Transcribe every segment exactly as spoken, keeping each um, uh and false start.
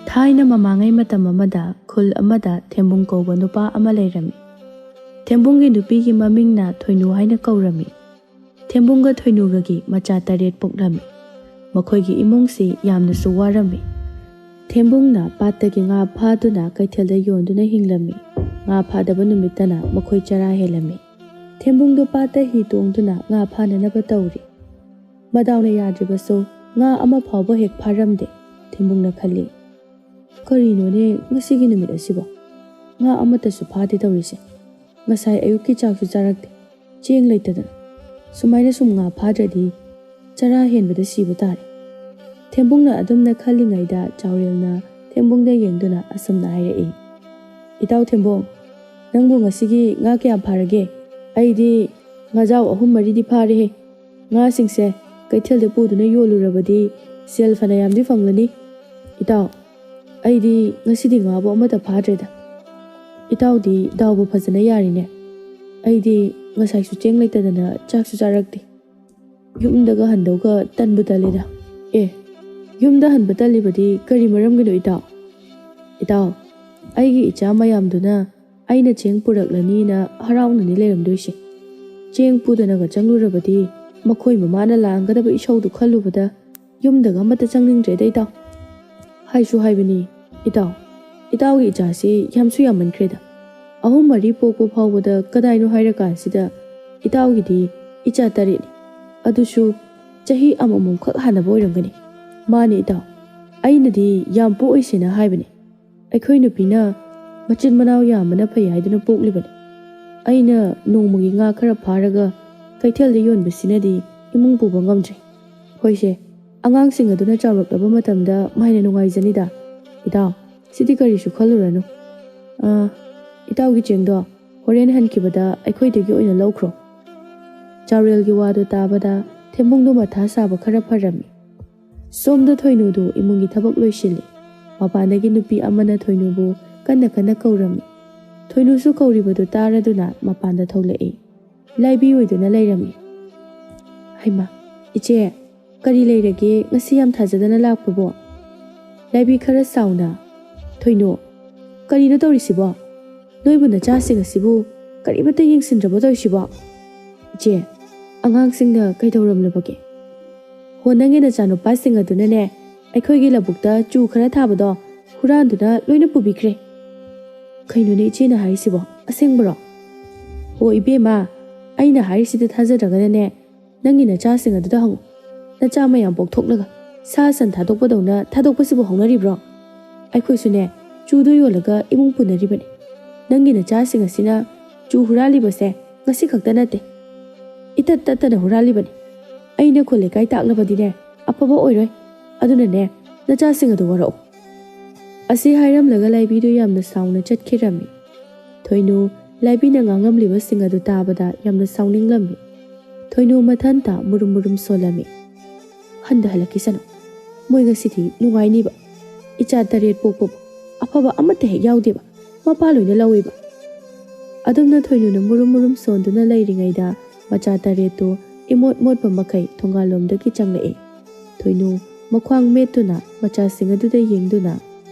ꯊꯥꯏꯅ ꯃꯃꯥꯡꯉꯩ ꯃꯇꯝ ꯑꯃꯗ ꯈꯨꯜ ꯑꯃꯗ ꯊꯦꯝꯕꯨꯡ ꯀꯧꯕ ꯅꯨꯄꯥ ꯑꯃ ꯂꯩꯔꯝꯃꯤ꯫ ꯊꯦꯝꯕꯨꯡꯒꯤ ꯅꯨꯄꯤꯒꯤ ꯃꯃꯤꯡꯅ ꯊꯣꯏꯅꯨ ꯍꯥꯏꯅ ꯀꯧꯔꯝꯃꯤ꯫ ꯊꯦꯝꯕꯨꯡꯒ ꯊꯣꯏꯅꯨꯒꯒꯤ ꯃꯆꯥ ꯇꯔꯦꯠ ꯄꯣꯛꯂꯝꯃꯤ꯫ ꯃꯈꯣꯏꯒꯤ ꯏꯃꯨꯡꯁꯤ ꯌꯥꯝꯅꯁꯨ ꯋꯥꯔꯝꯃꯤ꯫ ꯊꯦꯝꯕꯨꯡꯅ ꯄꯥꯠꯇꯒꯤ ꯉꯥ ꯐꯥꯗꯨꯅ ꯀꯩꯊꯦꯜꯗ ꯌꯣꯟꯗꯨꯅ ꯍꯤꯡꯂꯝꯃꯤ꯫ ꯉꯥ ꯐꯥꯗꯕ ꯅꯨꯃꯤꯠꯇꯅ ꯃꯈꯣꯏ ꯆꯔꯥ ꯍꯦꯜꯂꯝꯃꯤ꯫ ꯊꯦꯝꯕꯨꯡꯗꯨ ꯄꯥꯠꯇ ꯍꯤ ꯇꯣꯡꯗꯨꯅ ꯉꯥ ꯐꯥꯅꯅꯕ ꯇꯧꯔꯤ꯫ ꯃꯗꯥꯎꯅ ꯌꯥꯗ꯭ꯔꯤꯕꯁꯨ ꯉꯥ ꯑꯃ ꯐꯥꯎꯕ ꯍꯦꯛ ꯐꯥꯔꯝꯗꯦ꯫ ꯊꯦꯝꯕꯨꯡꯅ ꯈꯜꯂꯤ, "ꯀꯔꯤꯅꯣꯅꯦ ꯉꯁꯤꯒꯤ ꯅꯨꯃꯤꯠ ꯑꯁꯤꯕꯣ? ꯉꯥ ꯑꯃꯠꯇꯁꯨ ꯐꯥꯗꯦ ꯇꯧꯔꯤꯁꯦ꯫ ꯉꯁꯥꯏ ꯑꯌꯨꯛꯀꯤ ꯆꯥꯛꯁꯨ ꯆꯥꯔꯛꯇꯦ, ꯆꯦꯡ ꯂꯩꯇꯗꯅ꯫ ꯁꯨꯃꯥꯏꯅ ꯁꯨꯝ ꯉꯥ ꯐꯥꯗ꯭ꯔꯗꯤ ꯆꯔꯥ ꯍꯦꯟꯕꯗ ꯁꯤꯕ ꯇꯥꯔꯦ"꯫ ꯊꯦꯝꯕꯨꯡꯅ ꯑꯗꯨꯝꯅ ꯈꯜꯂꯤꯉꯩꯗ ꯆꯥꯎꯔꯦꯜꯅ ꯊꯦꯝꯕꯨꯡꯗ ꯌꯦꯡꯗꯨꯅ ꯑꯁꯨꯝꯅ ꯍꯥꯏꯔꯛꯏ, "ꯏꯇꯥꯎ ꯊꯦꯝꯕꯨꯡ, ꯅꯪꯕꯨ ꯉꯁꯤꯒꯤ ꯉꯥ ꯀꯌꯥꯝ ꯐꯥꯔꯒꯦ? ꯑꯩꯗꯤ ꯉꯥꯖꯥꯎ ꯑꯍꯨꯝ ꯃꯔꯤꯗꯤ ꯐꯥꯔꯦꯍꯦ꯫ ꯉꯥꯁꯤꯡꯁꯦ ꯀꯩꯊꯦꯜꯗ ꯄꯨꯗꯨꯅ ꯌꯣꯜꯂꯨꯔꯕꯗꯤ ꯁꯦꯜ ꯐꯅꯌꯥꯝꯗꯤ ꯐꯪꯂꯅꯤ꯫ ꯏꯇꯥꯎ, ꯑꯩꯗꯤ ꯉꯁꯤꯗꯤ ꯉꯥꯕꯨ ꯑꯃꯠꯇ ꯐꯥꯗ꯭ꯔꯦꯗ꯫ ꯏꯇꯥꯎꯗꯤ ꯗꯥꯎꯕꯨ ꯐꯖꯅ ꯌꯥꯔꯤꯅꯦ꯫ ꯑꯩꯗꯤ ꯉꯁꯥꯏꯁꯨ ꯆꯦꯡ ꯂꯩꯇꯗꯅ ꯆꯥꯛꯁꯨ ꯆꯥꯔꯛꯇꯦ꯫ ꯌꯨꯝꯗꯒ ꯍꯟꯗꯧꯒ ꯇꯟꯕꯨ ꯇꯜꯂꯤꯗ꯫ ꯑꯦ, ꯌꯨꯝꯗ ꯍꯟꯕ ꯇꯜꯂꯤꯕꯗꯤ ꯀꯔꯤ ꯃꯔꯝꯒꯤꯅꯣ ꯏꯇꯥꯎ?" "ꯏꯇꯥꯎ, ꯑꯩꯒꯤ ꯏꯆꯥ ꯃꯌꯥꯝꯗꯨꯅ ꯑꯩꯅ ꯆꯦꯡ ꯄꯨꯔꯛꯂꯅꯤꯅ ꯍꯔꯥꯎꯅꯅꯤ ꯂꯩꯔꯝꯗꯣꯏꯁꯦ꯫ ꯆꯦꯡ ꯄꯨꯗꯅꯒ ꯆꯪꯂꯨꯔꯕꯗꯤ ꯃꯈꯣꯏ ꯃꯃꯥꯅ ꯂꯥꯡꯒꯗꯕ ꯏꯁꯧꯗꯨ ꯈꯜꯂꯨꯕꯗ ꯌꯨꯝꯗꯒ ꯑꯃꯠꯇ ꯆꯪꯅꯤꯡꯗ꯭ꯔꯦꯗ ꯏꯇꯥꯎ꯫ ꯍꯥꯏꯁꯨ ꯍꯥꯏꯕꯅꯤ ꯏꯇꯥꯎ, ꯏꯇꯥꯎꯒꯤ ꯏꯆꯥꯁꯤ ꯌꯥꯝꯁꯨ ꯌꯥꯝꯃꯟꯈ꯭ꯔꯦꯗ꯫ ꯑꯍꯨꯝ ꯃꯔꯤ ꯄꯣꯛꯄ ꯐꯥꯎꯕꯗ ꯀꯗꯥꯏꯅꯣ ꯍꯥꯏꯔꯀꯥꯟꯁꯤꯗ ꯏꯇꯥꯎꯒꯤꯗꯤ ꯏꯆꯥ ꯇꯔꯦꯠꯅꯤ, ꯑꯗꯨꯁꯨ ꯆꯍꯤ ꯑꯃꯃꯝꯈꯛ ꯍꯥꯟꯅꯕ ꯑꯣꯏꯔꯝꯒꯅꯤ"꯫ "ꯃꯥꯅꯤ ꯏꯇꯥꯎ, ꯑꯩꯅꯗꯤ ꯌꯥꯝ ꯄꯣꯛꯑꯣꯏꯁꯦꯅ ꯍꯥꯏꯕꯅꯤ꯫ ꯑꯩꯈꯣꯏ ꯅꯨꯄꯤꯅ ꯃꯆꯤꯟ ꯃꯅꯥꯎ ꯌꯥꯝꯕꯅ ꯐꯩ ꯍꯥꯏꯗꯨꯅ ꯄꯣꯛꯂꯤꯕꯅꯤ꯫ ꯑꯩꯅ ꯅꯣꯡꯃꯒꯤ ꯉꯥ ꯈꯔ ꯐꯥꯔꯒ ꯀꯩꯊꯦꯜꯗ ꯌꯣꯟꯕꯁꯤꯅꯗꯤ ꯏꯃꯨꯡ ꯄꯨꯕ ꯉꯝꯗ꯭ꯔꯦ꯫ ꯍꯣꯏꯁꯦ, ꯑꯉꯥꯡꯁꯤꯡ ꯑꯗꯨꯅ ꯆꯥꯎꯔꯛꯂꯕ ꯃꯇꯝꯗ ꯃꯥꯏꯅ ꯅꯨꯡꯉꯥꯏꯖꯅꯤꯗ꯫ ꯏꯇꯥꯎ, ꯁꯤꯗꯤ ꯀꯔꯤꯁꯨ ꯈꯜꯂꯨꯔꯅꯨ꯫ ꯑꯥ, ꯏꯇꯥꯎꯒꯤ ꯆꯦꯡꯗꯣ ꯍꯣꯔꯦꯟ ꯍꯟꯈꯤꯕꯗ ꯑꯩꯈꯣꯏꯗꯒꯤ ꯑꯣꯏꯅ ꯂꯧꯈ꯭ꯔꯣ"꯫ ꯆꯥꯎꯔꯦꯜꯒꯤ ꯋꯥꯗꯨ ꯇꯥꯕꯗ ꯊꯦꯝꯕꯨꯡꯗꯨ ꯃꯊꯥ ꯁꯥꯕ ꯈꯔ ꯐꯔꯝꯃꯤ꯫ ꯁꯣꯝꯗ ꯊꯣꯏꯅꯨꯗꯨ ꯏꯃꯨꯡꯒꯤ ꯊꯕꯛ ꯂꯣꯏꯁꯤꯜꯂꯤ꯫ ꯃꯄꯥꯟꯗꯒꯤ ꯅꯨꯄꯤ ꯑꯃꯅ ꯊꯣꯏꯅꯨꯕꯨ ꯀꯟꯅ ꯀꯟꯅ ꯀꯧꯔꯝꯃꯤ꯫ ꯊꯣꯏꯅꯨꯁꯨ ꯀꯧꯔꯤꯕꯗꯨ ꯇꯥꯔꯗꯨꯅ ꯃꯄꯥꯟꯗ ꯊꯣꯛꯂꯛꯏ꯫ ꯂꯥꯏꯕꯤ ꯑꯣꯏꯗꯨꯅ ꯂꯩꯔꯝꯃꯤ꯫ "ꯍꯩꯃꯥ, ꯏꯆꯦ, ꯀꯔꯤ ꯂꯩꯔꯒꯦ ꯉꯁꯤ ꯌꯥꯝ ꯊꯥꯖꯗꯅ ꯂꯥꯛꯄꯕꯣ?" ꯂꯥꯏꯕꯤ ꯈꯔ ꯆꯥꯎꯅ, "ꯊꯣꯏꯅꯨ, ꯀꯔꯤꯅꯣ ꯇꯧꯔꯤꯁꯤꯕꯣ? ꯅꯣꯏꯕꯨ ꯅꯆꯥꯁꯤꯡ ꯑꯁꯤꯕꯨ ꯀꯔꯤꯃꯠꯇ ꯌꯦꯡꯁꯤꯟꯗ꯭ꯔꯕꯣ ꯇꯧꯔꯤꯁꯤꯕꯣ?" "ꯏꯆꯦ, ꯑꯉꯥꯡꯁꯤꯡꯅ ꯀꯩꯗꯧꯔꯝꯂꯕꯒꯦ?" "ꯍꯣ, ꯅꯪꯒꯤ ꯅꯆꯥꯅꯨꯄꯥꯁꯤꯡ ꯑꯗꯨꯅꯅꯦ, ꯑꯩꯈꯣꯏꯒꯤ ꯂꯧꯕꯨꯛꯇ ꯆꯨ ꯈꯔ ꯊꯥꯕꯗꯣ ꯍꯨꯔꯥꯟꯗꯨꯅ ꯂꯣꯏꯅ ꯄꯨꯕꯤꯈ꯭ꯔꯦ꯫" "ꯀꯩꯅꯣꯅꯦ ꯏꯆꯦꯅ ꯍꯥꯏꯔꯤꯁꯤꯕꯣ? ꯑꯁꯦꯡꯕꯔꯣ?" "ꯍꯣ ꯏꯕꯦꯝꯃ, ꯑꯩꯅ ꯍꯥꯏꯔꯤꯁꯤꯗ ꯊꯥꯖꯗ꯭ꯔꯒꯅꯅꯦ, ꯅꯪꯒꯤ ꯅꯆꯥꯁꯤꯡ ꯑꯗꯨꯗ ꯍꯪꯉꯨ꯫ ꯅꯆꯥ ꯃꯌꯥꯝ ꯄꯣꯛꯊꯣꯛꯂꯒ ꯁꯥ ꯁꯟ ꯊꯥꯗꯣꯛꯄꯗꯧꯅ ꯊꯥꯗꯣꯛꯄꯁꯤꯕꯨ ꯍꯧꯅꯔꯤꯕ꯭ꯔꯣ? ꯑꯩꯈꯣꯏꯁꯨꯅꯦ, ꯆꯨꯗꯣ ꯌꯣꯜꯂꯒ ꯏꯃꯨꯡ ꯄꯨꯅꯔꯤꯕꯅꯤ꯫ ꯅꯪꯒꯤ ꯅꯆꯥꯁꯤꯡ ꯑꯁꯤꯅ ꯆꯨ ꯍꯨꯔꯥꯜꯂꯤꯕꯁꯦ ꯉꯁꯤ ꯈꯛꯇ ꯅꯠꯇꯦ, ꯏꯇꯠ ꯇꯠꯇꯅ ꯍꯨꯔꯥꯜꯂꯤꯕꯅꯤ꯫ ꯑꯩꯅ ꯈꯨꯜ ꯂꯩꯀꯥꯏ ꯇꯥꯛꯂꯕꯗꯤꯅꯦ, ꯑꯐꯕ ꯑꯣꯏꯔꯣꯏ꯫ ꯑꯗꯨꯅꯅꯦ, ꯅꯆꯥꯁꯤꯡ ꯑꯗꯨ ꯋꯥꯔꯛꯎ꯫" ꯑꯁꯤ ꯍꯥꯏꯔꯝꯂꯒ ꯂꯥꯏꯕꯤꯗꯨ ꯌꯥꯝꯅ ꯁꯥꯎꯅ ꯆꯠꯈꯤꯔꯝꯃꯤ꯫ ꯊꯣꯏꯅꯨ ꯂꯥꯏꯕꯤꯅ ꯉꯥꯡꯂꯝꯂꯤꯕꯁꯤꯡ ꯑꯗꯨ ꯇꯥꯕꯗ ꯌꯥꯝꯅ ꯁꯥꯎꯅꯤꯡꯂꯝꯃꯤ꯫ ꯊꯣꯏꯅꯨ ꯃꯊꯟꯇ ꯃꯨꯔꯨꯝ ꯃꯨꯔꯨꯝ ꯁꯣꯜꯂꯝꯃꯤ꯫ "ꯍꯟꯗ ꯍꯜꯂꯛꯈꯤꯁꯅꯨ꯫ ꯃꯣꯏ ꯉꯁꯤꯗꯤ ꯅꯨꯡꯉꯥꯏꯅꯤꯕ꯫ ꯏꯆꯥ ꯇꯔꯦꯠ ꯄꯣꯛꯄꯕꯨ ꯑꯐꯕ ꯑꯃꯠꯇ ꯍꯦꯛ ꯌꯥꯎꯗꯦꯕ꯫ ꯃꯄꯥ ꯂꯣꯏꯅ ꯂꯧꯏꯕ꯫" ꯑꯗꯨꯝꯅ ꯊꯣꯏꯅꯨꯅ ꯃꯨꯔꯨꯝ ꯃꯨꯔꯨꯝ ꯁꯣꯟꯗꯨꯅ ꯂꯩꯔꯤꯉꯩꯗ, ꯃꯆꯥ ꯇꯔꯦꯠꯇꯨ ꯏꯃꯣꯠ ꯃꯣꯠꯄ ꯃꯈꯩ ꯊꯣꯡꯒꯥꯜꯂꯣꯝꯗꯒꯤ ꯆꯪꯂꯛꯏ꯫ ꯊꯣꯏꯅꯨ ꯃꯈ꯭ꯋꯥꯡ ꯃꯦꯠꯇꯨꯅ ꯃꯆꯥꯁꯤꯡ ꯑꯗꯨꯗ ꯌꯦꯡꯗꯨꯅ,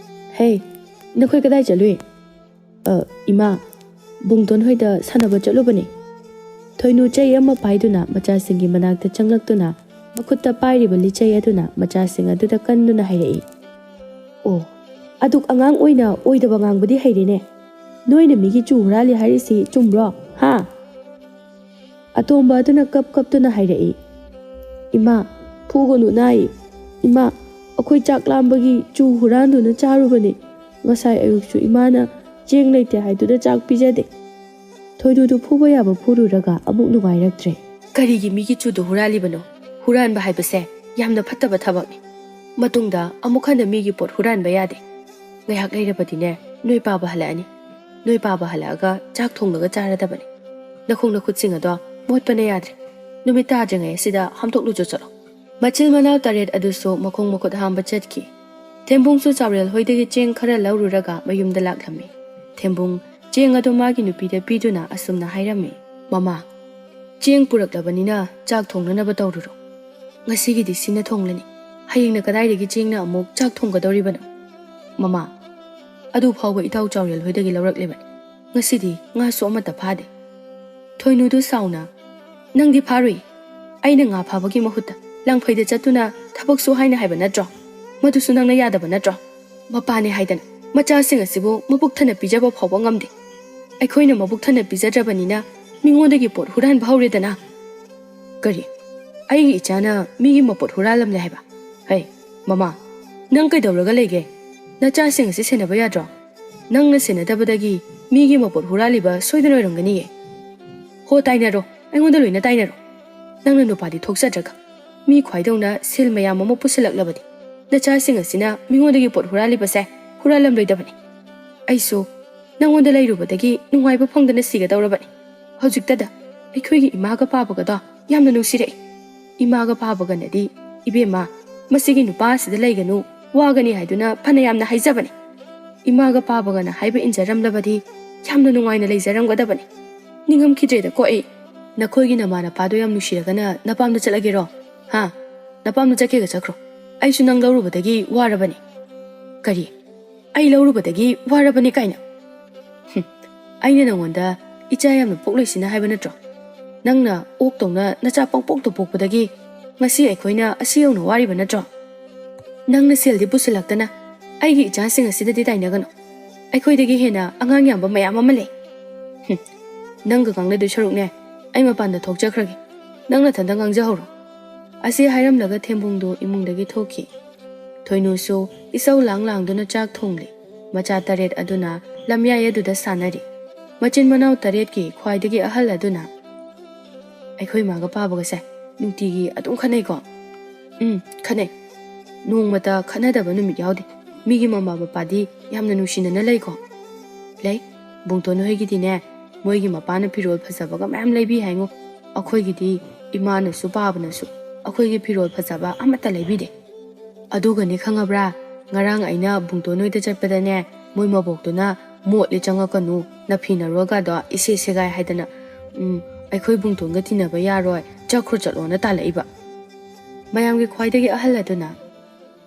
"ꯍꯦ, ꯅꯈꯣꯏ ꯀꯗꯥꯏ ꯆꯠꯂꯨꯏ?" "ꯑ, ꯏꯃꯥ, ꯕꯨꯡꯇꯣꯟ ꯍꯣꯏꯗ ꯁꯥꯟꯅꯕ ꯆꯠꯂꯨꯕꯅꯤ꯫" ꯊꯣꯏꯅꯨ ꯆꯩ ꯑꯃ ꯄꯥꯏꯗꯨꯅ ꯃꯆꯥꯁꯤꯡꯒꯤ ꯃꯅꯥꯛꯇ ꯆꯪꯂꯛꯇꯨꯅ, ꯃꯈꯨꯠꯇ ꯄꯥꯏꯔꯤꯕ ꯂꯤꯆꯩ ꯑꯗꯨꯅ ꯃꯆꯥꯁꯤꯡ ꯑꯗꯨꯗ ꯀꯟꯗꯨꯅ ꯍꯥꯏꯔꯛꯏ꯫ "ꯑꯣ, ꯑꯗꯨꯛ ꯑꯉꯥꯡ ꯑꯣꯏꯅ ꯑꯣꯏꯗꯕ ꯉꯥꯡꯕꯗꯤ ꯍꯩꯔꯦꯅꯦ꯫ ꯅꯣꯏꯅ ꯃꯤꯒꯤ ꯆꯨ ꯍꯨꯔꯥꯜꯂꯤ ꯍꯥꯏꯔꯤꯁꯤ ꯆꯨꯝꯕ꯭ꯔꯣ, ꯍꯥ?" ꯑꯇꯣꯝꯕ ꯑꯗꯨꯅ ꯀꯞ ꯀꯞꯇꯨꯅ ꯍꯥꯏꯔꯛꯏ꯫ "ꯏꯃꯥ, ꯐꯨꯒꯅꯨ ꯅꯥꯏ꯫ ꯏꯃꯥ, ꯑꯩꯈꯣꯏ ꯆꯥꯛ ꯂꯥꯝꯕꯒꯤ ꯆꯨ ꯍꯨꯔꯥꯟꯗꯨꯅ ꯆꯥꯔꯨꯕꯅꯤ꯫ ꯉꯁꯥꯏ ꯑꯌꯨꯛꯁꯨ ꯏꯃꯥꯅ ꯆꯦꯡ ꯂꯩꯇꯦ ꯍꯥꯏꯗꯨꯅ ꯆꯥꯛ ꯄꯤꯖꯗꯦ꯫" ꯊꯣꯏꯅꯨꯗꯨ ꯐꯨꯕ ꯌꯥꯕ ꯐꯨꯔꯨꯔꯒ ꯑꯃꯨꯛ ꯅꯨꯡꯉꯥꯏꯔꯛꯇ꯭ꯔꯦ꯫ "ꯀꯔꯤꯒꯤ ꯃꯤꯒꯤ ꯆꯨꯗꯨ ꯍꯨꯔꯥꯜꯂꯤꯕꯅꯣ? ꯍꯨꯔꯥꯟꯕ ꯍꯥꯏꯕꯁꯦ ꯌꯥꯝꯅ ꯐꯠꯇꯕ ꯊꯕꯛꯅꯤ꯫ ꯃꯇꯨꯡꯗ ꯑꯃꯨꯛ ꯍꯟꯅ ꯃꯤꯒꯤ ꯄꯣꯠ ꯍꯨꯔꯥꯟꯕ ꯌꯥꯗꯦ꯫ ꯉꯥꯏꯍꯥꯛ ꯂꯩꯔꯕꯗꯤꯅꯦ, ꯅꯣꯏ ꯄꯥꯕ ꯍꯜꯂꯛꯑꯅꯤ꯫ ꯅꯣꯏ ꯄꯥꯕ ꯍꯜꯂꯛꯑꯒ ꯆꯥꯛ ꯊꯣꯡꯂꯒ ꯆꯥꯔꯗꯕꯅꯤ꯫ ꯅꯈꯣꯡ ꯅꯈꯨꯠꯁꯤꯡ ꯑꯗꯣ ꯃꯣꯠꯄꯅ ꯌꯥꯗ꯭ꯔꯦ꯫ ꯅꯨꯃꯤꯠ ꯇꯥꯗ꯭ꯔꯤꯉꯩ ꯑꯁꯤꯗ ꯍꯥꯝꯗꯣꯛꯂꯨꯆꯣ ꯆꯠꯂꯣ꯫" ꯃꯆꯤꯜ ꯃꯅꯥꯎ ꯇꯔꯦꯠ ꯑꯗꯨꯁꯨ ꯃꯈꯣꯡ ꯃꯈꯨꯠ ꯍꯥꯝꯕ ꯆꯠꯈꯤ꯫ ꯊꯦꯝꯕꯨꯡꯁꯨ ꯆꯥꯎꯔꯦꯜ ꯍꯣꯏꯗꯒꯤ ꯆꯦꯡ ꯈꯔ ꯂꯧꯔꯨꯔꯒ ꯃꯌꯨꯝꯗ ꯂꯥꯛꯂꯝꯃꯤ꯫ ꯊꯦꯝꯕꯨꯡ ꯆꯦꯡ ꯑꯗꯨ ꯃꯥꯒꯤ ꯅꯨꯄꯤꯗ ꯄꯤꯗꯨꯅ ꯑꯁꯨꯝꯅ ꯍꯥꯏꯔꯝꯃꯤ, "ꯃꯃꯥ, ꯆꯦꯡ ꯄꯨꯔꯛꯂꯕꯅꯤꯅ ꯆꯥꯛ ꯊꯣꯡꯅꯅꯕ ꯇꯧꯔꯨꯔꯣ꯫ ꯉꯁꯤꯒꯤꯗꯤ ꯁꯤꯅ ꯊꯣꯡꯂꯅꯤ꯫ ꯍꯌꯦꯡꯅ ꯀꯗꯥꯏꯗꯒꯤ ꯆꯦꯡꯅ ꯑꯃꯨꯛ ꯆꯥꯛ ꯊꯣꯡꯒꯗꯧꯔꯤꯕꯅꯣ? ꯃꯃꯥ, ꯑꯗꯨ ꯐꯥꯎꯕ ꯏꯇꯥꯎ ꯆꯥꯎꯔꯦꯜ ꯍꯣꯏꯗꯒꯤ ꯂꯧꯔꯛꯂꯤꯕꯅꯤ꯫ ꯉꯁꯤꯗꯤ ꯉꯥꯁꯨ ꯑꯃꯠꯇ ꯐꯥꯗꯦ꯫ ꯊꯣꯏꯅꯨꯗꯨ ꯁꯥꯎꯅ, "ꯅꯪꯗꯤ ꯐꯥꯔꯨꯏ꯫ ꯑꯩꯅ ꯉꯥ ꯐꯥꯕꯒꯤ ꯃꯍꯨꯠꯇ ꯂꯪꯐꯩꯗ ꯆꯠꯇꯨꯅ ꯊꯕꯛ ꯁꯨ ꯍꯥꯏꯅ ꯍꯥꯏꯕ ꯅꯠꯇ꯭ꯔꯣ? ꯃꯗꯨꯁꯨ ꯅꯪꯅ ꯌꯥꯗꯕ ꯅꯠꯇ꯭ꯔꯣ? ꯃꯄꯥꯅꯦ ꯍꯥꯏꯗꯅ ꯃꯆꯥꯁꯤꯡ ꯑꯁꯤꯕꯨ ꯃꯕꯨꯛ ꯊꯟꯅ ꯄꯤꯖꯕ ꯐꯥꯎꯕ ꯉꯝꯗꯦ꯫ ꯑꯩꯈꯣꯏꯅ ꯃꯕꯨꯛ ꯊꯟꯅ ꯄꯤꯖꯗ꯭ꯔꯕꯅꯤꯅ ꯃꯤꯉꯣꯟꯗꯒꯤ ꯄꯣꯠ ꯍꯨꯔꯥꯟꯕ ꯍꯧꯔꯦꯗꯅ꯫" "ꯀꯔꯤ? ꯑꯩꯒꯤ ꯏꯆꯥꯅ ꯃꯤꯒꯤ ꯃꯄꯣꯠ ꯍꯨꯔꯥꯜꯂꯝꯂꯦ ꯍꯥꯏꯕ? ꯍꯩ, ꯃꯃꯥ, ꯅꯪ ꯀꯩꯗꯧꯔꯒ ꯂꯩꯒꯦ? ꯅꯆꯥꯁꯤꯡ ꯑꯁꯤ ꯁꯦꯟꯅꯕ ꯌꯥꯗ꯭ꯔꯣ? ꯅꯪꯅ ꯁꯦꯟꯅꯗꯕꯗꯒꯤ ꯃꯤꯒꯤ ꯃꯄꯣꯠ ꯍꯨꯔꯥꯜꯂꯤꯕ ꯁꯣꯏꯗꯅ ꯑꯣꯏꯔꯝꯒꯅꯤꯌꯦ꯫ ꯍꯣ, ꯇꯥꯏꯅꯔꯣ, ꯑꯩꯉꯣꯟꯗ ꯂꯣꯏꯅ ꯇꯥꯏꯅꯔꯣ꯫ ꯅꯪꯅ ꯅꯨꯄꯥꯗꯤ ꯊꯣꯛꯆꯗ꯭ꯔꯒ ꯃꯤ ꯈ꯭ꯋꯥꯏꯗꯧꯅ ꯁꯦꯜ ꯃꯌꯥꯝ ꯑꯃ ꯄꯨꯁꯤꯜꯂꯛꯂꯕꯗꯤ ꯅꯆꯥꯁꯤꯡ ꯑꯁꯤꯅ ꯃꯤꯉꯣꯟꯗꯒꯤ ꯄꯣꯠ ꯍꯨꯔꯥꯜꯂꯤꯕꯁꯦ ꯍꯨꯔꯥꯜꯂꯝꯂꯣꯏꯗꯕꯅꯤ꯫ ꯑꯩꯁꯨ ꯅꯪꯉꯣꯟꯗ ꯂꯩꯔꯨꯕꯗꯒꯤ ꯅꯨꯡꯉꯥꯏꯕ ꯐꯪꯗꯅ ꯁꯤꯒꯗꯧꯔꯕꯅꯤ꯫ ꯍꯧꯖꯤꯛꯇꯗ ꯑꯩꯈꯣꯏꯒꯤ ꯏꯃꯥꯒ ꯄꯥꯕꯒꯗꯣ ꯌꯥꯝꯅ ꯅꯨꯡꯁꯤꯔꯛꯏ꯫ ꯏꯃꯥꯒ ꯄꯥꯕꯒꯅꯗꯤ, 'ꯏꯕꯦꯝꯃ, ꯃꯁꯤꯒꯤ ꯅꯨꯄꯥ ꯑꯁꯤꯗ ꯂꯩꯒꯅꯨ, ꯋꯥꯒꯅꯤ' ꯍꯥꯏꯗꯨꯅ ꯐꯅ ꯌꯥꯝꯅ ꯍꯥꯏꯖꯕꯅꯤ꯫ ꯏꯃꯥꯒ ꯄꯥꯕꯒꯅ ꯍꯥꯏꯕ ꯏꯟꯖꯔꯝꯂꯕꯗꯤ ꯌꯥꯝꯅ ꯅꯨꯡꯉꯥꯏꯅ ꯂꯩꯖꯔꯝꯒꯗꯕꯅꯤ꯫ ꯅꯤꯡꯉꯝꯈꯤꯗ꯭ꯔꯦꯗꯀꯣ ꯑꯩ꯫ "ꯅꯈꯣꯏꯒꯤ ꯅꯃꯥ ꯅꯄꯥꯗꯣ ꯌꯥꯝ ꯅꯨꯡꯁꯤꯔꯒꯅ ꯅꯄꯥꯝꯗ ꯆꯠꯂꯒꯦꯔꯣ? ꯍꯥ? ꯅꯄꯥꯝꯗ ꯆꯠꯀꯦꯒ ꯆꯠꯈ꯭ꯔꯣ꯫ ꯑꯩꯁꯨ ꯅꯪ ꯂꯧꯔꯨꯕꯗꯒꯤ ꯋꯥꯔꯕꯅꯤ꯫" "ꯀꯔꯤ? ꯑꯩ ꯂꯧꯔꯨꯕꯗꯒꯤ ꯋꯥꯔꯕꯅꯤ ꯀꯥꯏꯅ? ꯍꯨꯝ, ꯑꯩꯅ ꯅꯉꯣꯟꯗ ꯏꯆꯥ ꯌꯥꯝꯅ ꯄꯣꯛꯂꯣꯏꯁꯤꯅ ꯍꯥꯏꯕ ꯅꯠꯇ꯭ꯔꯣ? ꯅꯪꯅ ꯑꯣꯛꯇꯧꯅ ꯅꯆꯥ ꯄꯪꯄꯣꯛꯇ ꯄꯣꯛꯄꯗꯒꯤ ꯉꯁꯤ ꯑꯩꯈꯣꯏꯅ ꯑꯁꯤ ꯌꯧꯅ ꯋꯥꯔꯤꯕ ꯅꯠꯇ꯭ꯔꯣ? ꯅꯪꯅ ꯁꯦꯜꯗꯤ ꯄꯨꯁꯤꯜꯂꯛꯇꯅ ꯑꯩꯒꯤ ꯏꯆꯥꯁꯤꯡ ꯑꯁꯤꯗꯗꯤ ꯇꯥꯏꯅꯒꯅꯨ꯫ ꯑꯩꯈꯣꯏꯗꯒꯤ ꯍꯦꯟꯅ ꯑꯉꯥꯡ ꯌꯥꯝꯕ ꯃꯌꯥꯝ ꯑꯃ ꯂꯩ꯫ ꯍꯨꯝ, ꯅꯪꯒ ꯉꯥꯡꯅꯗꯣꯏ ꯁꯔꯨꯛꯅꯦ, ꯑꯩ ꯃꯄꯥꯟꯗ ꯊꯣꯛꯆꯈ꯭ꯔꯒꯦ꯫ ꯅꯪ ꯅꯊꯟꯗ ꯉꯥꯡꯖꯍꯧꯔꯣ꯫" ꯑꯁꯤ ꯍꯥꯏꯔꯝꯂꯒ ꯊꯦꯝꯕꯨꯡꯗꯨ ꯏꯃꯨꯡꯗꯒꯤ ꯊꯣꯛꯈꯤ꯫ ꯊꯣꯏꯅꯨꯁꯨ ꯏꯁꯧ ꯂꯥꯡ ꯂꯥꯡꯗꯨꯅ ꯆꯥꯛ ꯊꯣꯡꯂꯤ꯫ ꯃꯆꯥ ꯇꯔꯦꯠ ꯑꯗꯨꯅ ꯂꯝꯌꯥꯏ ꯑꯗꯨꯗ ꯁꯥꯟꯅꯔꯤ꯫ ꯃꯆꯤꯟ ꯃꯅꯥꯎ ꯇꯔꯦꯠꯀꯤ ꯈ꯭ꯋꯥꯏꯗꯒꯤ ꯑꯍꯜ ꯑꯗꯨꯅ, "ꯑꯩꯈꯣꯏ ꯏꯃꯥꯒ ꯄꯥꯕꯒꯁꯦ ꯅꯨꯡꯇꯤꯒꯤ ꯑꯗꯨꯝ ꯈꯠꯅꯩꯀꯣ?" "ꯎꯝ, ꯈꯠꯅꯩ꯫ ꯅꯣꯡꯃꯇ ꯈꯠꯅꯗꯕ ꯅꯨꯃꯤꯠ ꯌꯥꯎꯗꯦ꯫ ꯃꯤꯒꯤ ꯃꯃꯥ ꯃꯄꯥꯗꯤ ꯌꯥꯝꯅ ꯅꯨꯡꯁꯤꯅꯅ ꯂꯩꯀꯣ?" "ꯂꯩ꯫ ꯕꯨꯡꯇꯣꯟ ꯍꯣꯏꯒꯤꯗꯤꯅꯦ, ꯃꯣꯏꯒꯤ ꯃꯄꯥꯅ ꯐꯤꯔꯣꯜ ꯐꯖꯕꯒ ꯃꯌꯥꯝ ꯂꯩꯕꯤ ꯍꯥꯏꯉꯣ꯫ ꯑꯩꯈꯣꯏꯒꯤꯗꯤ ꯏꯃꯥꯅꯁꯨ ꯄꯥꯕꯅꯁꯨ ꯑꯩꯈꯣꯏꯒꯤ ꯐꯤꯔꯣꯜ ꯐꯖꯕ ꯑꯃꯠꯇ ꯂꯩꯕꯤꯗꯦ꯫ ꯑꯗꯨꯒꯅꯦ ꯈꯪꯉꯕ꯭ꯔꯥ, ꯉꯔꯥꯡ ꯑꯩꯅ ꯕꯨꯡꯇꯣꯟ ꯍꯣꯏꯗ ꯆꯠꯄꯗꯅꯦ, ꯃꯣꯏ ꯃꯕꯣꯛꯇꯨꯅ 'ꯃꯣꯠꯂꯦ, ꯆꯪꯉꯛꯀꯅꯨ, ꯅꯐꯤ ꯅꯔꯣꯜꯒꯗꯣ ꯏꯁꯦ ꯁꯦꯒꯥꯏ' ꯍꯥꯏꯗꯅ, ꯎꯝ, ꯑꯩꯈꯣꯏ ꯕꯨꯡꯇꯣꯟꯒ ꯇꯤꯟꯅꯕ ꯌꯥꯔꯣꯏ, ꯆꯠꯈ꯭ꯔꯣ ꯆꯠꯂꯣꯅ ꯇꯥꯜꯂꯛꯏꯕ꯫ ꯃꯌꯥꯝꯒꯤ ꯈ꯭ꯋꯥꯏꯗꯒꯤ ꯑꯍꯜ ꯑꯗꯨꯅ,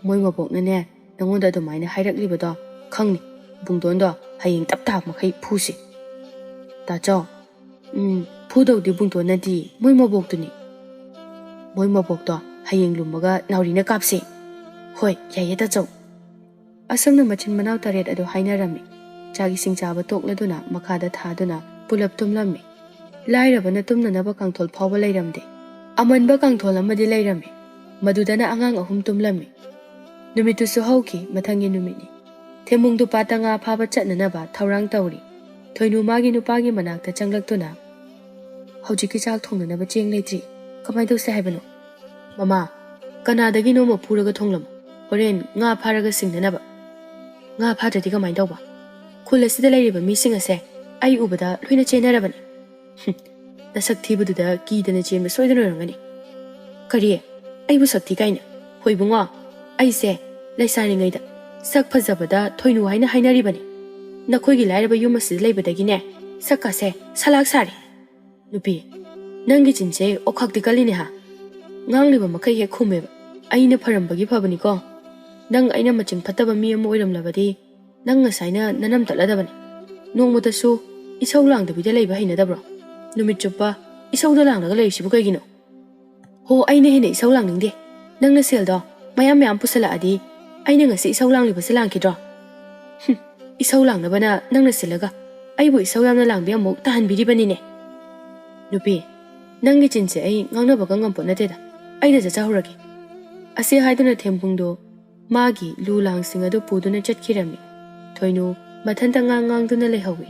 "ꯃꯣꯏ ꯃꯕꯣꯛꯅꯅꯦ ꯅꯉꯣꯟꯗ ꯑꯗꯨꯃꯥꯏꯅ ꯍꯥꯏꯔꯛꯂꯤꯕꯗꯣ ꯈꯪꯅꯤ꯫ ꯏꯕꯨꯡꯗꯣꯟꯗꯣ ꯍꯌꯦꯡ ꯇꯞ ꯇꯥꯕ ꯃꯈꯩ ꯐꯨꯁꯤ꯫ ꯇꯥꯆꯧ, ꯎꯝ, ꯐꯨꯗꯧꯗꯤ ꯏꯕꯨꯡꯗꯣꯟꯅꯗꯤ, ꯃꯣꯏ ꯃꯕꯣꯛꯇꯨꯅꯤ꯫ ꯃꯣꯏ ꯃꯕꯣꯛꯇꯣ ꯍꯌꯦꯡ ꯂꯨꯝꯃꯒ ꯅꯥꯎꯔꯤꯅ ꯀꯥꯞꯁꯤ꯫ ꯍꯣꯏ, ꯌꯥꯏꯌꯦ ꯇꯥꯆꯧ"꯫ ꯑꯁꯨꯝꯅ ꯃꯆꯤꯟ ꯃꯅꯥꯎ ꯇꯔꯦꯠ ꯑꯗꯨ ꯍꯥꯏꯅꯔꯝꯃꯤ꯫ ꯆꯥꯛ ꯏꯁꯤꯡ ꯆꯥꯕ ꯇꯣꯛꯂꯗꯨꯅ ꯃꯈꯥꯗ ꯊꯥꯗꯨꯅ ꯄꯨꯂꯞ ꯇꯨꯝꯂꯝꯃꯤ꯫ ꯂꯥꯏꯔꯕꯅ ꯇꯨꯝꯅꯅꯕ ꯀꯥꯡꯊꯣꯜ ꯐꯥꯎꯕ ꯂꯩꯔꯝꯗꯦ꯫ ꯑꯃꯟꯕ ꯀꯥꯡꯊꯣꯜ ꯑꯃꯗꯤ ꯂꯩꯔꯝꯃꯤ꯫ ꯃꯗꯨꯗꯅ ꯑꯉꯥꯡ ꯑꯍꯨꯝ ꯇꯨꯝꯂꯝꯃꯤ꯫ ꯅꯨꯃꯤꯠꯇꯨꯁꯨ ꯍꯧꯈꯤ, ꯃꯊꯪꯒꯤ ꯅꯨꯃꯤꯠꯅꯤ꯫ ꯊꯦꯝꯕꯨꯡꯗꯨ ꯄꯥꯠꯇ ꯉꯥ ꯐꯥꯕ ꯆꯠꯅꯅꯕ ꯊꯧꯔꯥꯡ ꯇꯧꯔꯤ꯫ ꯊꯣꯏꯅꯨ ꯃꯥꯒꯤ ꯅꯨꯄꯥꯒꯤ ꯃꯅꯥꯛꯇ ꯆꯪꯂꯛꯇꯨꯅ, "ꯍꯧꯖꯤꯛꯀꯤ ꯆꯥꯛ ꯊꯣꯡꯅꯅꯕ ꯆꯦꯡ ꯂꯩꯇ꯭ꯔꯤ꯫ ꯀꯃꯥꯏ ꯇꯧꯁꯦ ꯍꯥꯏꯕꯅꯣ?" "ꯃꯃꯥ, ꯀꯅꯥꯗꯒꯤꯅꯣꯃ ꯄꯨꯔꯒ ꯊꯣꯡꯂꯝꯃꯨ꯫ ꯍꯣꯔꯦꯟ ꯉꯥ ꯐꯥꯔꯒ ꯁꯤꯡꯅꯅꯕ"꯫ "ꯉꯥ ꯐꯥꯗ꯭ꯔꯗꯤ ꯀꯃꯥꯏ ꯇꯧꯕ? ꯈꯨꯜ ꯑꯁꯤꯗ ꯂꯩꯔꯤꯕ ꯃꯤꯁꯤꯡ ꯑꯁꯦ ꯑꯩ ꯎꯕꯗ ꯂꯣꯏꯅ ꯆꯦꯟꯅꯔꯕꯅꯤ"꯫ "ꯍꯨꯝ, ꯅꯁꯛ ꯊꯤꯕꯗꯨꯗ ꯀꯤꯗꯅ ꯆꯦꯟꯕ ꯁꯣꯏꯗꯅ ꯑꯣꯏꯔꯝꯒꯅꯤ"꯫ "ꯀꯔꯤ? ꯑꯩꯕꯨ ꯁꯛ ꯊꯤ ꯀꯥꯏꯅ? ꯍꯣꯏ ꯏꯕꯨꯡꯉꯣ, ꯑꯩꯁꯦ ꯂꯩꯁꯥꯔꯤꯉꯩꯗ ꯁꯛ ꯐꯖꯕꯗ ꯊꯣꯏꯅꯨ ꯍꯥꯏꯅ ꯍꯥꯏꯅꯔꯤꯕꯅꯤ꯫ ꯅꯈꯣꯏꯒꯤ ꯂꯥꯏꯔꯕ ꯌꯨꯝ ꯑꯁꯤꯗ ꯂꯩꯕꯗꯒꯤꯅꯦ ꯁꯛꯀꯁꯦ ꯁꯂꯥꯛ ꯁꯥꯔꯦ"꯫ "ꯅꯨꯄꯤ, ꯅꯪꯒꯤ ꯆꯤꯟꯁꯦ ꯑꯣꯈꯥꯛꯇꯤ ꯀꯜꯂꯤꯅꯦ ꯍꯥ? ꯉꯥꯡꯂꯤꯕ ꯃꯈꯩ ꯍꯦꯛ ꯈꯨꯝꯃꯦꯕ꯫ ꯑꯩꯅ ꯐꯔꯝꯕꯒꯤ ꯐꯕꯅꯤꯀꯣ꯫ ꯅꯪ ꯑꯩꯅ ꯃꯆꯤꯡ ꯐꯠꯇꯕ ꯃꯤ ꯑꯃ ꯑꯣꯏꯔꯝꯂꯕꯗꯤ ꯅꯪ ꯉꯁꯥꯏꯅ ꯅꯅꯝ ꯇꯠꯂꯗꯕꯅꯤ꯫ ꯅꯣꯡꯃꯇꯁꯨ ꯏꯁꯧ ꯂꯥꯡꯗꯕꯤꯗ ꯂꯩꯕ ꯍꯩꯅꯗꯕ꯭ꯔꯣ? ꯅꯨꯃꯤꯠ ꯆꯨꯞꯄ ꯏꯁꯧꯗ ꯂꯥꯡꯂꯒ ꯂꯩꯔꯤꯁꯤꯕꯨ ꯀꯩꯒꯤꯅꯣ?" "ꯍꯣ, ꯑꯩꯅ ꯍꯦꯟꯅ ꯏꯁꯧ ꯂꯥꯡꯅꯤꯡꯗꯦ꯫ ꯅꯪꯅ ꯁꯦꯜꯗꯣ ꯃꯌꯥꯝ ꯃꯌꯥꯝ ꯄꯨꯁꯜꯂꯛꯑꯗꯤ ꯑꯩꯅ ꯉꯁꯤ ꯏꯁꯧ ꯂꯥꯡꯂꯤꯕꯁꯦ ꯂꯥꯡꯈꯤꯗ꯭ꯔꯣ? ꯍꯨꯝ, ꯏꯁꯧ ꯂꯥꯡꯅꯕꯅ ꯅꯪꯅ ꯁꯤꯜꯂꯒ ꯑꯩꯕꯨ ꯏꯁꯧ ꯌꯥꯝꯅ ꯂꯥꯡꯕꯤ ꯑꯃꯨꯛ ꯇꯥꯍꯟꯕꯤꯔꯤꯕꯅꯤꯅꯦ"꯫ "ꯅꯨꯄꯤ, ꯅꯪꯒꯤ ꯆꯤꯟꯁꯦ ꯑꯩ ꯉꯥꯡꯅꯕꯒ ꯉꯝꯄꯣꯠ ꯅꯠꯇꯦꯗ꯫ ꯑꯩꯗ ꯆꯠꯆꯍꯧꯔꯒꯦ"꯫ ꯑꯁꯤ ꯍꯥꯏꯗꯨꯅ ꯊꯦꯝꯕꯨꯡꯗꯣ ꯃꯥꯒꯤ ꯂꯨ ꯂꯥꯡꯁꯤꯡ ꯑꯗꯨ ꯄꯨꯗꯨꯅ ꯆꯠꯈꯤꯔꯝꯃꯤ꯫ ꯊꯣꯏꯅꯨ ꯃꯊꯟꯇ ꯉꯥꯡ ꯉꯥꯡꯗꯨꯅ ꯂꯩꯍꯧꯏ꯫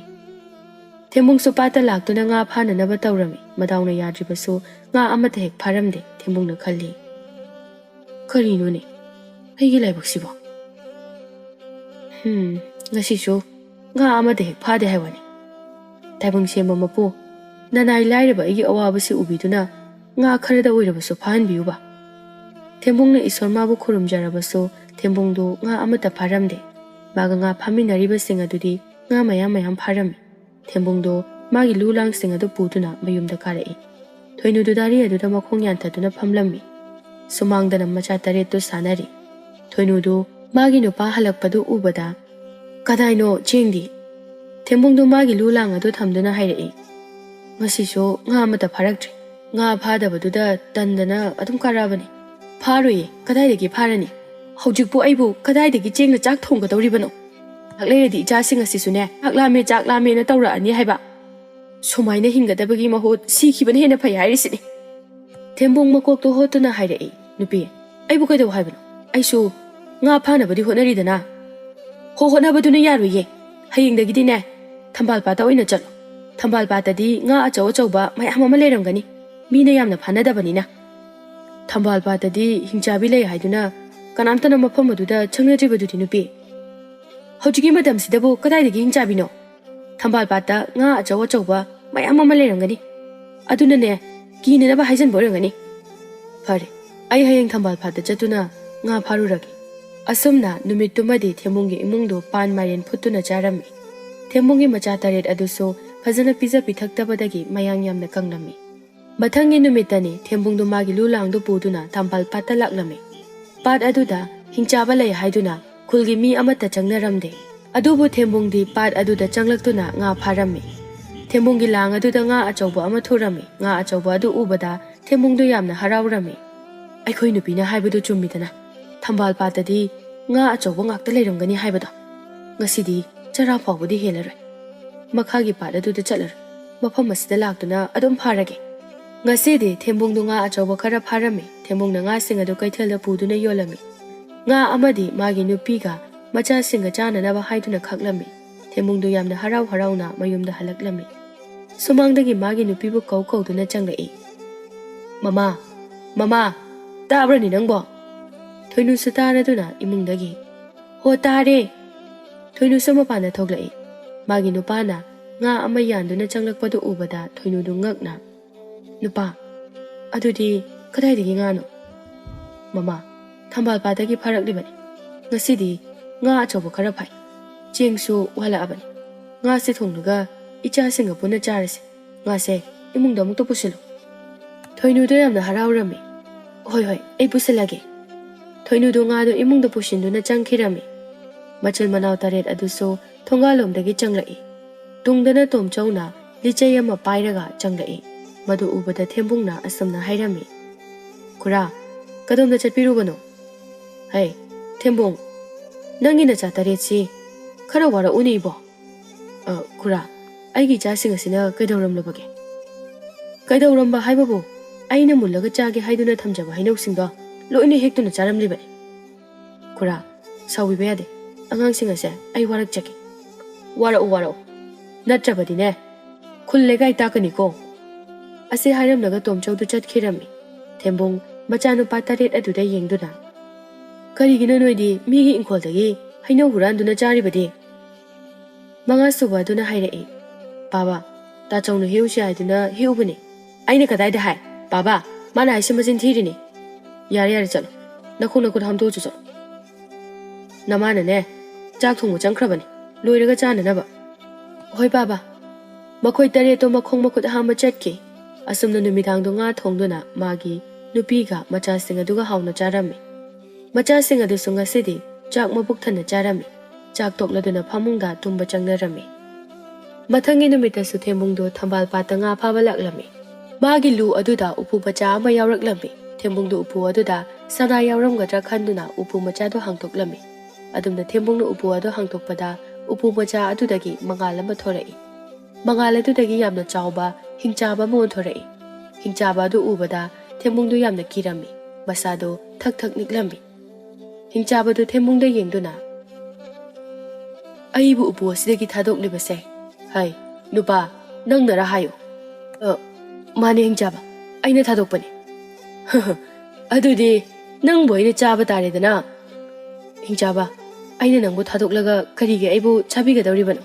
ꯊꯦꯝꯕꯨꯡꯁꯨ ꯄꯥꯠꯇ ꯂꯥꯛꯇꯨꯅ ꯉꯥ ꯐꯥꯅꯅꯕ ꯇꯧꯔꯝꯃꯤ꯫ ꯃꯗꯥꯎꯅ ꯌꯥꯗ꯭ꯔꯤꯕꯁꯨ ꯉꯥ ꯑꯃꯠꯇ ꯍꯦꯛ ꯐꯥꯔꯝꯗꯦ꯫ ꯊꯦꯝꯕꯨꯡꯅ ꯈꯜꯂꯤ, "ꯀꯔꯤꯅꯣꯅꯦ ꯑꯩꯒꯤ ꯂꯥꯏꯕꯛꯁꯤꯕꯣ? ꯍꯝ, ꯉꯁꯤꯁꯨ ꯉꯥ ꯑꯃꯠꯇ ꯍꯦꯛ ꯐꯥꯗꯦ ꯍꯥꯏ ꯋꯥꯅꯤ꯫ ꯇꯥꯏꯕꯪ ꯁꯦꯝꯕ ꯃꯄꯨ, ꯅꯅꯥꯏ ꯂꯥꯏꯔꯕ ꯑꯩꯒꯤ ꯑꯋꯥꯕꯁꯤ ꯎꯕꯤꯗꯨꯅ ꯉꯥ ꯈꯔꯗ ꯑꯣꯏꯔꯕꯁꯨ ꯐꯥꯍꯟꯕꯤꯌꯨꯕ"꯫ ꯊꯦꯝꯕꯨꯡꯅ ꯏꯁꯣꯔ ꯃꯥꯕꯨ ꯈꯨꯔꯨꯝꯖꯔꯕꯁꯨ ꯊꯦꯝꯕꯨꯡꯗꯨ ꯉꯥ ꯑꯃꯠꯇ ꯐꯥꯔꯝꯗꯦ꯫ ꯃꯥꯒ ꯉꯥ ꯐꯥꯃꯤꯟꯅꯔꯤꯕꯁꯤꯡ ꯑꯗꯨꯗꯤ ꯉꯥ ꯃꯌꯥꯝ ꯃꯌꯥꯝ ꯐꯥꯔꯝꯃꯤ꯫ ꯊꯦꯝꯕꯨꯡꯗꯣ ꯃꯥꯒꯤ ꯂꯨ ꯂꯥꯡꯁꯤꯡ ꯑꯗꯨ ꯄꯨꯗꯨꯅ ꯃꯌꯨꯝꯗ ꯀꯥꯔꯛꯏ꯫ ꯊꯣꯏꯅꯨꯗꯨ ꯗꯥꯔꯤ ꯑꯗꯨꯗ ꯃꯈꯣꯡ ꯌꯥꯟꯊꯗꯨꯅ ꯐꯝꯂꯝꯃꯤ꯫ ꯁꯨꯃꯥꯡꯗꯅ ꯃꯆꯥ ꯇꯔꯦꯠꯇꯨ ꯁꯥꯟꯅꯔꯤ꯫ ꯊꯣꯏꯅꯨꯗꯨ ꯃꯥꯒꯤ ꯅꯨꯄꯥ ꯍꯜꯂꯛꯄꯗꯨ ꯎꯕꯗ, "ꯀꯗꯥꯏꯅꯣ ꯆꯦꯡꯗꯤ?" ꯊꯦꯝꯕꯨꯡꯗꯨ ꯃꯥꯒꯤ ꯂꯨ ꯂꯥꯡ ꯑꯗꯨ ꯊꯝꯗꯨꯅ ꯍꯥꯏꯔꯛꯏ, "ꯉꯁꯤꯁꯨ ꯉꯥ ꯑꯃꯠꯇ ꯐꯥꯔꯛꯇ꯭ꯔꯤ꯫ ꯉꯥ ꯐꯥꯗꯕꯗꯨꯗ ꯇꯟꯗꯅ ꯑꯗꯨꯝ ꯀꯥꯔꯛꯑꯕꯅꯤ꯫ ꯐꯥꯔꯣꯏꯌꯦ, ꯀꯗꯥꯏꯗꯒꯤ ꯐꯥꯔꯅꯤ? ꯍꯧꯖꯤꯛꯄꯨ ꯑꯩꯕꯨ ꯀꯗꯥꯏꯗꯒꯤ ꯆꯦꯡꯅ ꯆꯥꯛ ꯊꯣꯡꯒꯗꯧꯔꯤꯕꯅꯣ? ꯉꯥꯏꯍꯥꯛ ꯂꯩꯔꯗꯤ ꯏꯆꯥꯁꯤꯡ ꯑꯁꯤꯁꯨꯅꯦ, 'ꯆꯥꯛ ꯂꯥꯝꯃꯦ, ꯆꯥꯛ ꯂꯥꯝꯃꯦꯅ' ꯇꯧꯔꯛꯑꯅꯤ ꯍꯥꯏꯕ꯫ ꯁꯨꯃꯥꯏꯅ ꯍꯤꯡꯒꯗꯕꯒꯤ ꯃꯍꯨꯠ ꯁꯤꯈꯤꯕꯅ ꯍꯦꯟꯅ ꯐꯩ ꯍꯥꯏꯔꯤꯁꯤꯅꯤ"꯫ ꯊꯦꯝꯕꯨꯡ ꯃꯀꯣꯛꯇꯣ ꯍꯣꯠꯇꯨꯅ ꯍꯥꯏꯔꯛꯏ, "ꯅꯨꯄꯤ, ꯑꯩꯕꯨ ꯀꯩꯗꯧ ꯍꯥꯏꯕꯅꯣ? ꯑꯩꯁꯨ ꯉꯥ ꯐꯥꯅꯕꯗꯤ ꯍꯣꯠꯅꯔꯤꯗꯅ"꯫ "ꯍꯣ, ꯍꯣꯠꯅꯕꯗꯨꯅ ꯌꯥꯔꯣꯏꯌꯦ꯫ ꯍꯌꯦꯡꯗꯒꯤꯗꯤꯅꯦ, ꯊꯝꯕꯥꯜ ꯄꯥꯠꯇ ꯑꯣꯏꯅ ꯆꯠꯂꯣ꯫ ꯊꯝꯕꯥꯜ ꯄꯥꯠꯇꯗꯤ ꯉꯥ ꯑꯆꯧ ꯑꯆꯧꯕ ꯃꯌꯥꯝ ꯑꯃ ꯂꯩꯔꯝꯒꯅꯤ, ꯃꯤꯅ ꯌꯥꯝꯅ ꯐꯥꯅꯗꯕꯅꯤꯅ"꯫ "ꯊꯝꯕꯥꯜ ꯄꯥꯠꯇꯗꯤ ꯍꯤꯡꯆꯥꯕꯤ ꯂꯩ ꯍꯥꯏꯗꯨꯅ ꯀꯅꯥꯝꯇꯅ ꯃꯐꯝ ꯑꯗꯨꯗ ꯆꯪꯅꯗ꯭ꯔꯤꯕꯗꯨꯗꯤ, ꯅꯨꯄꯤ"꯫ "ꯍꯧꯖꯤꯛꯀꯤ ꯃꯇꯝꯁꯤꯗꯕꯨ ꯀꯗꯥꯏꯗꯒꯤ ꯍꯤꯡꯆꯥꯕꯤꯅꯣ? ꯊꯝꯕꯥꯜ ꯄꯥꯠꯇ ꯉꯥ ꯑꯆꯧ ꯑꯆꯧꯕ ꯃꯌꯥꯝ ꯑꯃ ꯂꯩꯔꯝꯒꯅꯤ꯫ ꯑꯗꯨꯅꯅꯦ, ꯀꯤꯅꯅꯕ ꯍꯥꯏꯖꯟꯕ ꯑꯣꯏꯔꯝꯒꯅꯤ꯫ ꯐꯔꯦ, ꯑꯩ ꯍꯌꯦꯡ ꯊꯝꯕꯥꯜ ꯄꯥꯠꯇ ꯆꯠꯇꯨꯅ ꯉꯥ ꯐꯥꯔꯨꯔꯒꯦ"꯫ ꯑꯁꯨꯝꯅ ꯅꯨꯃꯤꯠꯇꯨꯃꯗꯤ ꯊꯦꯝꯕꯨꯡꯒꯤ ꯏꯃꯨꯡꯗꯨ ꯄꯥꯟ ꯃꯥꯏꯔꯦꯟ ꯐꯨꯠꯇꯨꯅ ꯆꯥꯔꯝꯃꯤ꯫ ꯊꯦꯝꯕꯨꯡꯒꯤ ꯃꯆꯥ ꯇꯔꯦꯠ ꯑꯗꯨꯁꯨ ꯐꯖꯅ ꯄꯤꯖ ꯄꯤꯊꯛꯇꯕꯗꯒꯤ ꯃꯌꯥꯡ ꯌꯥꯝꯅ ꯀꯪꯂꯝꯃꯤ꯫ ꯃꯊꯪꯒꯤ ꯅꯨꯃꯤꯠꯇꯅꯤ ꯊꯦꯝꯕꯨꯡꯗꯨ ꯃꯥꯒꯤ ꯂꯨ ꯂꯥꯡꯗꯨ ꯄꯨꯗꯨꯅ ꯊꯝꯕꯥꯜ ꯄꯥꯠꯇ ꯂꯥꯛꯂꯝꯃꯤ꯫ ꯄꯥꯠ ꯑꯗꯨꯗ ꯍꯤꯡꯆꯥꯕ ꯂꯩ ꯍꯥꯏꯗꯨꯅ ꯈꯨꯜꯒꯤ ꯃꯤ ꯑꯃꯠꯇ ꯆꯪꯅꯔꯝꯗꯦ꯫ ꯑꯗꯨꯕꯨ ꯊꯦꯝꯕꯨꯡꯗꯤ ꯄꯥꯠ ꯑꯗꯨꯗ ꯆꯪꯂꯛꯇꯨꯅ ꯉꯥ ꯐꯥꯔꯝꯃꯤ꯫ ꯊꯦꯝꯕꯨꯡꯒꯤ ꯂꯥꯡ ꯑꯗꯨꯗ ꯉꯥ ꯑꯆꯧꯕ ꯑꯃ ꯊꯨꯔꯝꯃꯤ꯫ ꯉꯥ ꯑꯆꯧꯕ ꯑꯗꯨ ꯎꯕꯗ ꯊꯦꯝꯕꯨꯡꯗꯨ ꯌꯥꯝꯅ ꯍꯔꯥꯎꯔꯝꯃꯤ꯫ "ꯑꯩꯈꯣꯏ ꯅꯨꯄꯤꯅ ꯍꯥꯏꯕꯗꯨ ꯆꯨꯝꯃꯤꯗꯅ, ꯊꯝꯕꯥꯜ ꯄꯥꯠꯇꯗꯤ ꯉꯥ ꯑꯆꯧꯕ ꯉꯥꯛꯇ ꯂꯩꯔꯝꯒꯅꯤ ꯍꯥꯏꯕꯗꯣ꯫ ꯉꯁꯤꯗꯤ ꯆꯔꯥ ꯐꯥꯎꯕꯗꯤ ꯍꯦꯜꯂꯔꯣꯏ꯫ ꯃꯈꯥꯒꯤ ꯄꯥꯠ ꯑꯗꯨꯗ ꯆꯠꯂꯔꯣꯏ, ꯃꯐꯝ ꯑꯁꯤꯗ ꯂꯥꯛꯇꯨꯅ ꯑꯗꯨꯝ ꯐꯥꯔꯒꯦ"꯫ ꯉꯁꯤꯗꯤ ꯊꯦꯝꯕꯨꯡꯗꯨ ꯉꯥ ꯑꯆꯧꯕ ꯈꯔ ꯐꯥꯔꯝꯃꯤ꯫ ꯊꯦꯝꯕꯨꯡꯅ ꯉꯥꯁꯤꯡ ꯑꯗꯨ ꯀꯩꯊꯦꯜꯗ ꯄꯨꯗꯨꯅ ꯌꯣꯜꯂꯝꯃꯤ꯫ ꯉꯥ ꯑꯃꯗꯤ ꯃꯥꯒꯤ ꯅꯨꯄꯤꯒ ꯃꯆꯥꯁꯤꯡꯒ ꯆꯥꯅꯅꯕ ꯍꯥꯏꯗꯨꯅ ꯈꯥꯛꯂꯝꯃꯤ꯫ ꯊꯦꯝꯕꯨꯡꯗꯨ ꯌꯥꯝꯅ ꯍꯔꯥꯎ ꯍꯔꯥꯎꯅ ꯃꯌꯨꯝꯗ ꯍꯜꯂꯛꯂꯝꯃꯤ꯫ ꯁꯨꯃꯥꯡꯗꯒꯤ ꯃꯥꯒꯤ ꯅꯨꯄꯤꯕꯨ ꯀꯧ ꯀꯧꯗꯨꯅ ꯆꯪꯂꯛꯏ꯫ "ꯃꯃꯥ, ꯃꯃꯥ, ꯇꯥꯕ꯭ꯔꯅꯤ ꯅꯪꯕꯣ?" ꯊꯣꯏꯅꯨꯁꯨ ꯇꯥꯔꯗꯨꯅ ꯏꯃꯨꯡꯗꯒꯤ, "ꯍꯣ, ꯇꯥꯔꯦ"꯫ ꯊꯣꯏꯅꯨꯁꯨ ꯃꯄꯥꯟꯗ ꯊꯣꯛꯂꯛꯏ꯫ ꯃꯥꯒꯤ ꯅꯨꯄꯥꯅ ꯉꯥ ꯑꯃ ꯌꯥꯟꯗꯨꯅ ꯆꯪꯂꯛꯄꯗꯨ ꯎꯕꯗ ꯊꯣꯏꯅꯨꯗꯨ ꯉꯛꯅ, "ꯅꯨꯄꯥ, ꯑꯗꯨꯗꯤ ꯀꯗꯥꯏꯗꯒꯤ ꯉꯥꯅꯣ?" "ꯃꯃꯥ, ꯊꯝꯕꯥꯜ ꯄꯥꯠꯇꯒꯤ ꯐꯥꯔꯛꯂꯤꯕꯅꯤ꯫ ꯉꯁꯤꯗꯤ ꯉꯥ ꯑꯆꯧꯕ ꯈꯔ ꯐꯥꯏ꯫ ꯆꯦꯡꯁꯨ ꯋꯥꯠꯂꯛꯑꯕꯅꯤ꯫ ꯉꯥꯁꯦ ꯊꯣꯡꯂꯒ ꯏꯆꯥꯁꯤꯡꯒ ꯄꯨꯟꯅ ꯆꯥꯔꯁꯤ꯫ ꯉꯥꯁꯦ ꯏꯃꯨꯡꯗ ꯑꯃꯨꯛꯇ ꯄꯨꯁꯤꯜꯂꯨ"꯫ ꯊꯣꯏꯅꯨꯗꯣ ꯌꯥꯝꯅ ꯍꯔꯥꯎꯔꯝꯃꯤ꯫ "ꯍꯣꯏ, ꯍꯣꯏ, ꯑꯩ ꯄꯨꯁꯤꯜꯂꯒꯦ꯫" ꯊꯣꯏꯅꯨꯗꯣ ꯉꯥꯗꯣ ꯏꯃꯨꯡꯗ ꯄꯨꯁꯤꯟꯗꯨꯅ ꯆꯪꯈꯤꯔꯝꯃꯤ꯫ ꯃꯆꯤꯟ ꯃꯅꯥꯎ ꯇꯔꯦꯠ ꯑꯗꯨꯁꯨ ꯊꯣꯡꯒꯥꯜꯂꯣꯝꯗꯒꯤ ꯆꯪꯂꯛꯏ꯫ ꯇꯨꯡꯗꯅ ꯇꯣꯝꯆꯧꯅ ꯂꯤꯆꯩ ꯑꯃ ꯄꯥꯏꯔꯒ ꯆꯪꯂꯛꯏ꯫ ꯃꯗꯨ ꯎꯕꯗ ꯊꯦꯝꯕꯨꯡꯅ ꯑꯁꯨꯝꯅ ꯍꯥꯏꯔꯝꯃꯤ, "ꯈꯨꯔꯥ, ꯀꯗꯣꯝꯗ ꯆꯠꯄꯤꯔꯨꯕꯅꯣ? ꯍꯩ, ꯊꯦꯝꯕꯨꯡ, ꯅꯪꯒꯤ ꯅꯆꯥ ꯇꯔꯦꯠꯁꯤ ꯈꯔ ꯋꯥꯔꯛꯎꯅꯦ ꯏꯕꯣ꯫" "ꯑ, ꯈꯨꯔꯥ, ꯑꯩꯒꯤ ꯏꯆꯥꯁꯤꯡ ꯑꯁꯤꯅ ꯀꯩꯗꯧꯔꯝꯂꯕꯒꯦ?" "ꯀꯩꯗꯧꯔꯝꯕ ꯍꯥꯏꯕꯕꯨ, ꯑꯩꯅ ꯃꯨꯜꯂꯒ ꯆꯥꯒꯦ ꯍꯥꯏꯗꯨꯅ ꯊꯝꯖꯕ ꯍꯩꯅꯧꯁꯤꯡꯗꯣ ꯂꯣꯏꯅ ꯍꯦꯛꯇꯨꯅ ꯆꯥꯔꯝꯂꯤꯕꯅꯤ꯫" "ꯈꯨꯔꯥ, ꯁꯥꯎꯕꯤꯕ ꯌꯥꯗꯦ꯫ ꯑꯉꯥꯡꯁꯤꯡ ꯑꯁꯦ ꯑꯩ ꯋꯥꯔꯛꯆꯒꯦ꯫" "ꯋꯥꯔꯛꯎ, ꯋꯥꯔꯛꯎ꯫ ꯅꯠꯇ꯭ꯔꯕꯗꯤꯅꯦ, ꯈꯨꯜ ꯂꯩꯀꯥꯏ ꯇꯥꯛꯀꯅꯤꯀꯣ꯫" ꯑꯁꯤ ꯍꯥꯏꯔꯝꯂꯒ ꯇꯣꯝꯆꯧꯗꯨ ꯆꯠꯈꯤꯔꯝꯃꯤ꯫ ꯊꯦꯝꯕꯨꯡ ꯃꯆꯥꯅꯨꯄꯥ ꯇꯔꯦꯠ ꯑꯗꯨꯗ ꯌꯦꯡꯗꯨꯅ, "ꯀꯔꯤꯒꯤꯅꯣ ꯅꯣꯏꯗꯤ ꯃꯤꯒꯤ ꯏꯪꯈꯣꯜꯗꯒꯤ ꯍꯩꯅꯧ ꯍꯨꯔꯥꯟꯗꯨꯅ ꯆꯥꯔꯤꯕꯗꯤ?" ꯃꯉꯥꯁꯨꯕ ꯑꯗꯨꯅ ꯍꯥꯏꯔꯛꯏ, "ꯄꯥꯕ, ꯇꯥꯆꯧꯅ ꯍꯦꯛꯎꯁꯤ ꯍꯥꯏꯗꯨꯅ ꯍꯦꯛꯎꯕꯅꯤ꯫" "ꯑꯩꯅ ꯀꯗꯥꯏꯗ ꯍꯥꯏ? ꯄꯥꯕ, ꯃꯥꯅ ꯍꯥꯏꯁꯤ ꯃꯆꯤꯟ ꯊꯤꯔꯤꯅꯤ꯫" "ꯌꯥꯔꯦ, ꯌꯥꯔꯦ, ꯆꯠꯂꯣ꯫ ꯅꯈꯣꯡ ꯅꯈꯨꯠ ꯍꯥꯝꯗꯣꯛꯑꯁꯨ ꯆꯠꯂꯣ꯫ ꯅꯃꯥꯅꯅꯦ, ꯆꯥꯛ ꯊꯣꯡꯕ ꯆꯪꯈ꯭ꯔꯕꯅꯤ, ꯂꯣꯏꯔꯒ ꯆꯥꯅꯅꯕ꯫" "ꯍꯣꯏ, ꯄꯥꯕ꯫" ꯃꯈꯣꯏ ꯇꯔꯦꯠꯇꯣ ꯃꯈꯣꯡ ꯃꯈꯨꯠ ꯍꯥꯝꯕ ꯆꯠꯈꯤ꯫ ꯑꯁꯨꯝꯅ ꯅꯨꯃꯤꯗꯥꯡꯗꯣ ꯉꯥ ꯊꯣꯡꯗꯨꯅ ꯃꯥꯒꯤ ꯅꯨꯄꯤꯒ ꯃꯆꯥꯁꯤꯡ ꯑꯗꯨꯒ ꯍꯥꯎꯅ ꯆꯥꯔꯝꯃꯤ꯫ ꯃꯆꯥꯁꯤꯡ ꯑꯗꯨꯁꯨ ꯉꯁꯤꯗꯤ ꯆꯥꯛ ꯃꯕꯨꯛ ꯊꯟꯅ ꯆꯥꯔꯝꯃꯤ꯫ ꯆꯥꯛ ꯇꯣꯛꯂꯗꯨꯅ ꯐꯃꯨꯡꯗ ꯇꯨꯝꯕ ꯆꯪꯅꯔꯝꯃꯤ꯫ ꯃꯊꯪꯒꯤ ꯅꯨꯃꯤꯠꯇꯁꯨ ꯊꯦꯝꯕꯨꯡꯗꯣ ꯊꯝꯕꯥꯜ ꯄꯥꯠꯇ ꯉꯥ ꯐꯥꯕ ꯂꯥꯛꯂꯝꯃꯤ꯫ ꯃꯥꯒꯤ ꯂꯨ ꯑꯗꯨꯗ ꯎꯄꯨ ꯃꯆꯥ ꯑꯃ ꯌꯥꯎꯔꯛꯂꯝꯃꯤ꯫ ꯊꯦꯝꯕꯨꯡꯗꯣ ꯎꯄꯨ ꯑꯗꯨꯗ ꯁꯅꯥ ꯌꯥꯎꯔꯝꯒꯗ꯭ꯔꯥ ꯈꯟꯗꯨꯅ ꯎꯄꯨ ꯃꯆꯥꯗꯣ ꯍꯥꯡꯗꯣꯛꯂꯝꯃꯤ꯫ ꯑꯗꯨꯝꯅ ꯊꯦꯝꯕꯨꯡꯅ ꯎꯄꯨ ꯑꯗꯨ ꯍꯥꯡꯗꯣꯛꯄꯗ ꯎꯄꯨ ꯃꯆꯥ ꯑꯗꯨꯗꯒꯤ ꯃꯉꯥꯜ ꯑꯃ ꯊꯣꯔꯛꯏ꯫ ꯃꯉꯥꯜ ꯑꯗꯨꯗꯒꯤ ꯌꯥꯝꯅ ꯆꯥꯎꯕ ꯍꯤꯡꯆꯥꯕ ꯑꯃ ꯑꯣꯟꯊꯣꯔꯛꯏ꯫ ꯍꯤꯡꯆꯥꯕ ꯑꯗꯨ ꯎꯕꯗ ꯊꯦꯝꯕꯨꯡꯗꯨ ꯌꯥꯝꯅ ꯀꯤꯔꯝꯃꯤ꯫ ꯃꯁꯥꯗꯨ ꯊꯛ ꯊꯛ ꯅꯤꯛꯂꯝꯃꯤ꯫ ꯍꯤꯡꯆꯥꯕꯗꯨ ꯊꯦꯝꯕꯨꯡꯗ ꯌꯦꯡꯗꯨꯅ, "ꯑꯩꯕꯨ ꯎꯄꯨ ꯑꯁꯤꯗꯒꯤ ꯊꯥꯗꯣꯛꯂꯤꯕꯁꯦ, ꯍꯩ, ꯅꯨꯄꯥ, ꯅꯪꯅꯔ ꯍꯥꯏꯌꯨ?" "ꯑ, ꯃꯥꯅꯦ ꯍꯤꯡꯆꯥꯕ, ꯑꯩꯅ ꯊꯥꯗꯣꯛꯄꯅꯤ꯫" "ꯑꯗꯨꯗꯤ ꯅꯪꯕꯨ ꯑꯩꯅ ꯆꯥꯕ ꯇꯥꯔꯦꯗꯅ?" "ꯍꯤꯡꯆꯥꯕ, ꯑꯩꯅ ꯅꯪꯕꯨ ꯊꯥꯗꯣꯛꯂꯒ ꯀꯔꯤꯒꯤ ꯑꯩꯕꯨ ꯆꯥꯕꯤꯒꯗꯧꯔꯤꯕꯅꯣ?"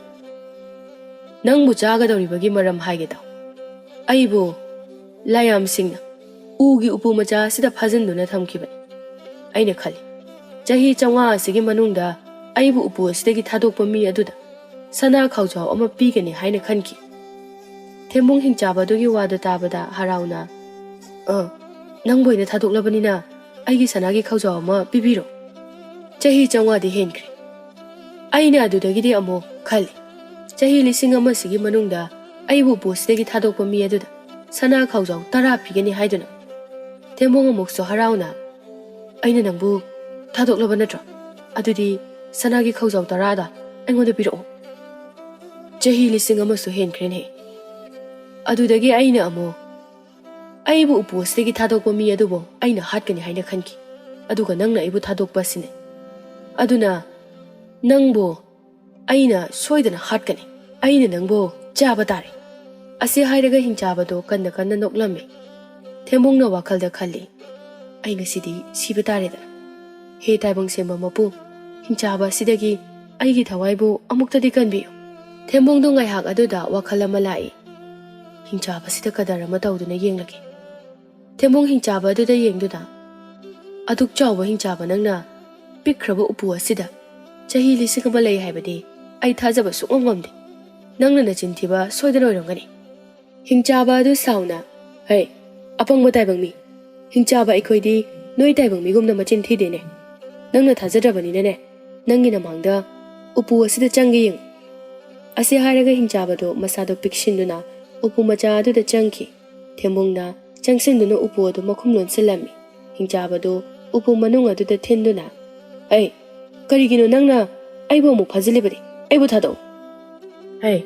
"ꯅꯪꯕꯨ ꯆꯥꯒꯗꯧꯔꯤꯕꯒꯤ ꯃꯔꯝ ꯍꯥꯏꯒꯦ ꯇꯥꯎ꯫ ꯑꯩꯕꯨ ꯂꯥꯏꯌꯥꯝꯁꯤꯡꯅ ꯎꯒꯤ ꯎꯄꯨ ꯃꯆꯥ ꯑꯁꯤꯗ ꯐꯥꯖꯤꯟꯗꯨꯅ ꯊꯝꯈꯤꯕꯅꯤ꯫ ꯑꯩꯅ ꯈꯜꯂꯤ, ꯆꯍꯤ ꯆꯥꯝꯃꯉꯥ ꯑꯁꯤꯒꯤ ꯃꯅꯨꯡꯗ ꯑꯩꯕꯨ ꯎꯄꯨ ꯑꯁꯤꯗꯒꯤ ꯊꯥꯗꯣꯛꯄ ꯃꯤ ꯑꯗꯨꯗ ꯁꯅꯥ ꯈꯥꯎꯖꯥꯎ ꯑꯃ ꯄꯤꯒꯅꯤ ꯍꯥꯏꯅ ꯈꯟꯈꯤ꯫" ꯊꯦꯝꯕꯨꯡ ꯍꯤꯡꯆꯥꯕ ꯑꯗꯨꯒꯤ ꯋꯥꯗꯨ ꯇꯥꯕꯗ ꯍꯔꯥꯎꯅ, "ꯑ, ꯅꯪꯕꯨ ꯑꯣꯏꯅ ꯊꯥꯗꯣꯛꯂꯕꯅꯤꯅ ꯑꯩꯒꯤ ꯁꯅꯥꯒꯤ ꯈꯥꯎꯖꯥꯎ ꯑꯃ ꯄꯤꯕꯤꯔꯣ꯫ ꯆꯍꯤ ꯆꯥꯝꯃꯉꯥꯗꯤ ꯍꯦꯟꯈ꯭ꯔꯦ꯫ ꯑꯩꯅ ꯑꯗꯨꯗꯒꯤꯗꯤ ꯑꯃꯨꯛ ꯈꯜꯂꯤ, ꯆꯍꯤ ꯂꯤꯁꯤꯡ ꯑꯃꯁꯤꯒꯤ ꯃꯅꯨꯡꯗ ꯑꯩꯕꯨ ꯎꯄꯨ ꯑꯁꯤꯗꯒꯤ ꯊꯥꯗꯣꯛꯄ ꯃꯤ ꯑꯗꯨꯗ ꯁꯅꯥ ꯈꯥꯎꯖꯥꯎ ꯇꯔꯥ ꯄꯤꯒꯅꯤ ꯍꯥꯏꯗꯨꯅ꯫ ꯊꯦꯝꯕꯣꯡ ꯑꯃꯨꯛꯁꯨ ꯍꯔꯥꯎꯅ, "ꯑꯩꯅ ꯅꯪꯕꯨ ꯊꯥꯗꯣꯛꯂꯕ ꯅꯠꯇ꯭ꯔꯣ? ꯑꯗꯨꯗꯤ ꯁꯅꯥꯒꯤ ꯈꯥꯎꯖꯥꯎ ꯇꯔꯥꯗ ꯑꯩꯉꯣꯟꯗ ꯄꯤꯔꯛꯑꯣ꯫ ꯆꯍꯤ ꯂꯤꯁꯤꯡ ꯑꯃꯁꯨ ꯍꯦꯟꯈ꯭ꯔꯦꯅꯦ꯫" ꯑꯗꯨꯗꯒꯤ ꯑꯩꯅ ꯑꯃꯨꯛ, "ꯑꯩꯕꯨ ꯎꯄꯨ ꯑꯁꯤꯗꯒꯤ ꯊꯥꯗꯣꯛꯄ ꯃꯤ ꯑꯗꯨꯕꯨ ꯑꯩꯅ ꯍꯥꯠꯀꯅꯤ ꯍꯥꯏꯅ ꯈꯟꯈꯤ꯫ ꯑꯗꯨꯒ ꯅꯪꯅ ꯑꯩꯕꯨ ꯊꯥꯗꯣꯛꯄ ꯑꯁꯤꯅꯤ꯫ ꯑꯗꯨꯅ ꯅꯪꯕꯨ ꯑꯩꯅ ꯁꯣꯏꯗꯅ ꯍꯥꯠꯀꯅꯤ꯫ ꯑꯩꯅ ꯅꯪꯕꯨ ꯆꯥꯕ ꯇꯥꯔꯦ꯫" ꯑꯁꯤ ꯍꯥꯏꯔꯒ ꯍꯤꯡꯆꯥꯕꯗꯣ ꯀꯟꯅ ꯀꯟꯅ ꯅꯣꯛꯂꯝꯃꯤ꯫ ꯊꯦꯝꯕꯣꯡꯅ ꯋꯥꯈꯜꯗ ꯈꯜꯂꯤ, "ꯑꯩ ꯉꯁꯤꯗꯤ ꯁꯤꯕ ꯇꯥꯔꯦꯗꯅ꯫ ꯍꯦ ꯇꯥꯏꯕꯪ ꯁꯦꯝꯕ ꯃꯄꯨ, ꯍꯤꯡꯆꯥꯕ ꯑꯁꯤꯗꯒꯤ ꯑꯩꯒꯤ ꯊꯋꯥꯏꯕꯨ ꯑꯃꯨꯛꯇꯗꯤ ꯀꯟꯕꯤꯌꯨ꯫" ꯊꯦꯝꯕꯣꯡꯗꯣ ꯉꯥꯏꯍꯥꯛ ꯑꯗꯨꯗ ꯋꯥꯈꯜ ꯑꯃ ꯂꯥꯛꯏ꯫ "ꯍꯤꯡꯆꯥꯕꯁꯤꯗ ꯀꯗꯔ ꯑꯃ ꯇꯧꯗꯨꯅ ꯌꯦꯡꯂꯒꯦ꯫" ꯊꯦꯝꯕꯣꯡ ꯍꯤꯡꯆꯥꯕ ꯑꯗꯨꯗ ꯌꯦꯡꯗꯨꯅ, "ꯑꯗꯨꯛ ꯆꯥꯎꯕ ꯍꯤꯡꯆꯥꯕ ꯅꯪꯅ ꯄꯤꯛꯈ꯭ꯔꯕ ꯎꯄꯨ ꯑꯁꯤꯗ ꯆꯍꯤ ꯂꯤꯁꯤꯡ ꯑꯃ ꯂꯩ ꯍꯥꯏꯕꯗꯤ ꯑꯩ ꯊꯥꯖꯕ ꯁꯨꯡꯉꯝ ꯉꯝꯗꯦ꯫ ꯅꯪꯅ ꯅꯆꯤꯟ ꯊꯤꯕ ꯁꯣꯏꯗꯅ ꯑꯣꯏꯔꯝꯒꯅꯤ꯫" ꯍꯤꯡꯆꯥꯕ ꯑꯗꯨ ꯁꯥꯎꯅ, "ꯍꯩ, ꯑꯄꯪꯕ ꯇꯥꯏꯕꯪ ꯃꯤ! ꯍꯤꯡꯆꯥꯕ ꯑꯩꯈꯣꯏꯗꯤ ꯅꯣꯏ ꯇꯥꯏꯕꯪ ꯃꯤꯒꯨꯝꯅ ꯃꯆꯤꯟ ꯊꯤꯗꯦꯅꯦ꯫ ꯅꯪꯅ ꯊꯥꯖꯗ꯭ꯔꯕꯅꯤꯅꯅꯦ, ꯅꯪꯒꯤ ꯅꯃꯥꯡꯗ ꯎꯄꯨ ꯑꯁꯤꯗ ꯆꯪꯒꯦ ꯌꯦꯡꯉꯨ꯫" ꯑꯁꯤ ꯍꯥꯏꯔꯒ ꯍꯤꯡꯆꯥꯕꯗꯨ ꯃꯁꯥꯗꯨ ꯄꯤꯛꯁꯤꯟꯗꯨꯅ ꯎꯄꯨ ꯃꯆꯥ ꯑꯗꯨꯗ ꯆꯪꯈꯤ꯫ ꯊꯦꯝꯕꯣꯡꯅ ꯆꯪꯁꯤꯟꯗꯨꯅ ꯎꯄꯨ ꯑꯗꯨ ꯃꯈꯨꯝ ꯂꯣꯟꯁꯤꯜꯂꯝꯃꯤ꯫ ꯍꯤꯡꯆꯥꯕꯗꯨ ꯎꯄꯨ ꯃꯅꯨꯡ ꯑꯗꯨꯗ ꯊꯤꯟꯗꯨꯅ, "ꯑꯩ, ꯀꯔꯤꯒꯤꯅꯣ ꯅꯪꯅ ꯑꯩꯕꯨ ꯑꯃꯨꯛ ꯐꯥꯖꯤꯜꯂꯤꯕꯗꯤ? ꯑꯩꯕꯨ ꯊꯥꯗꯣꯛꯎ꯫" "ꯍꯩ,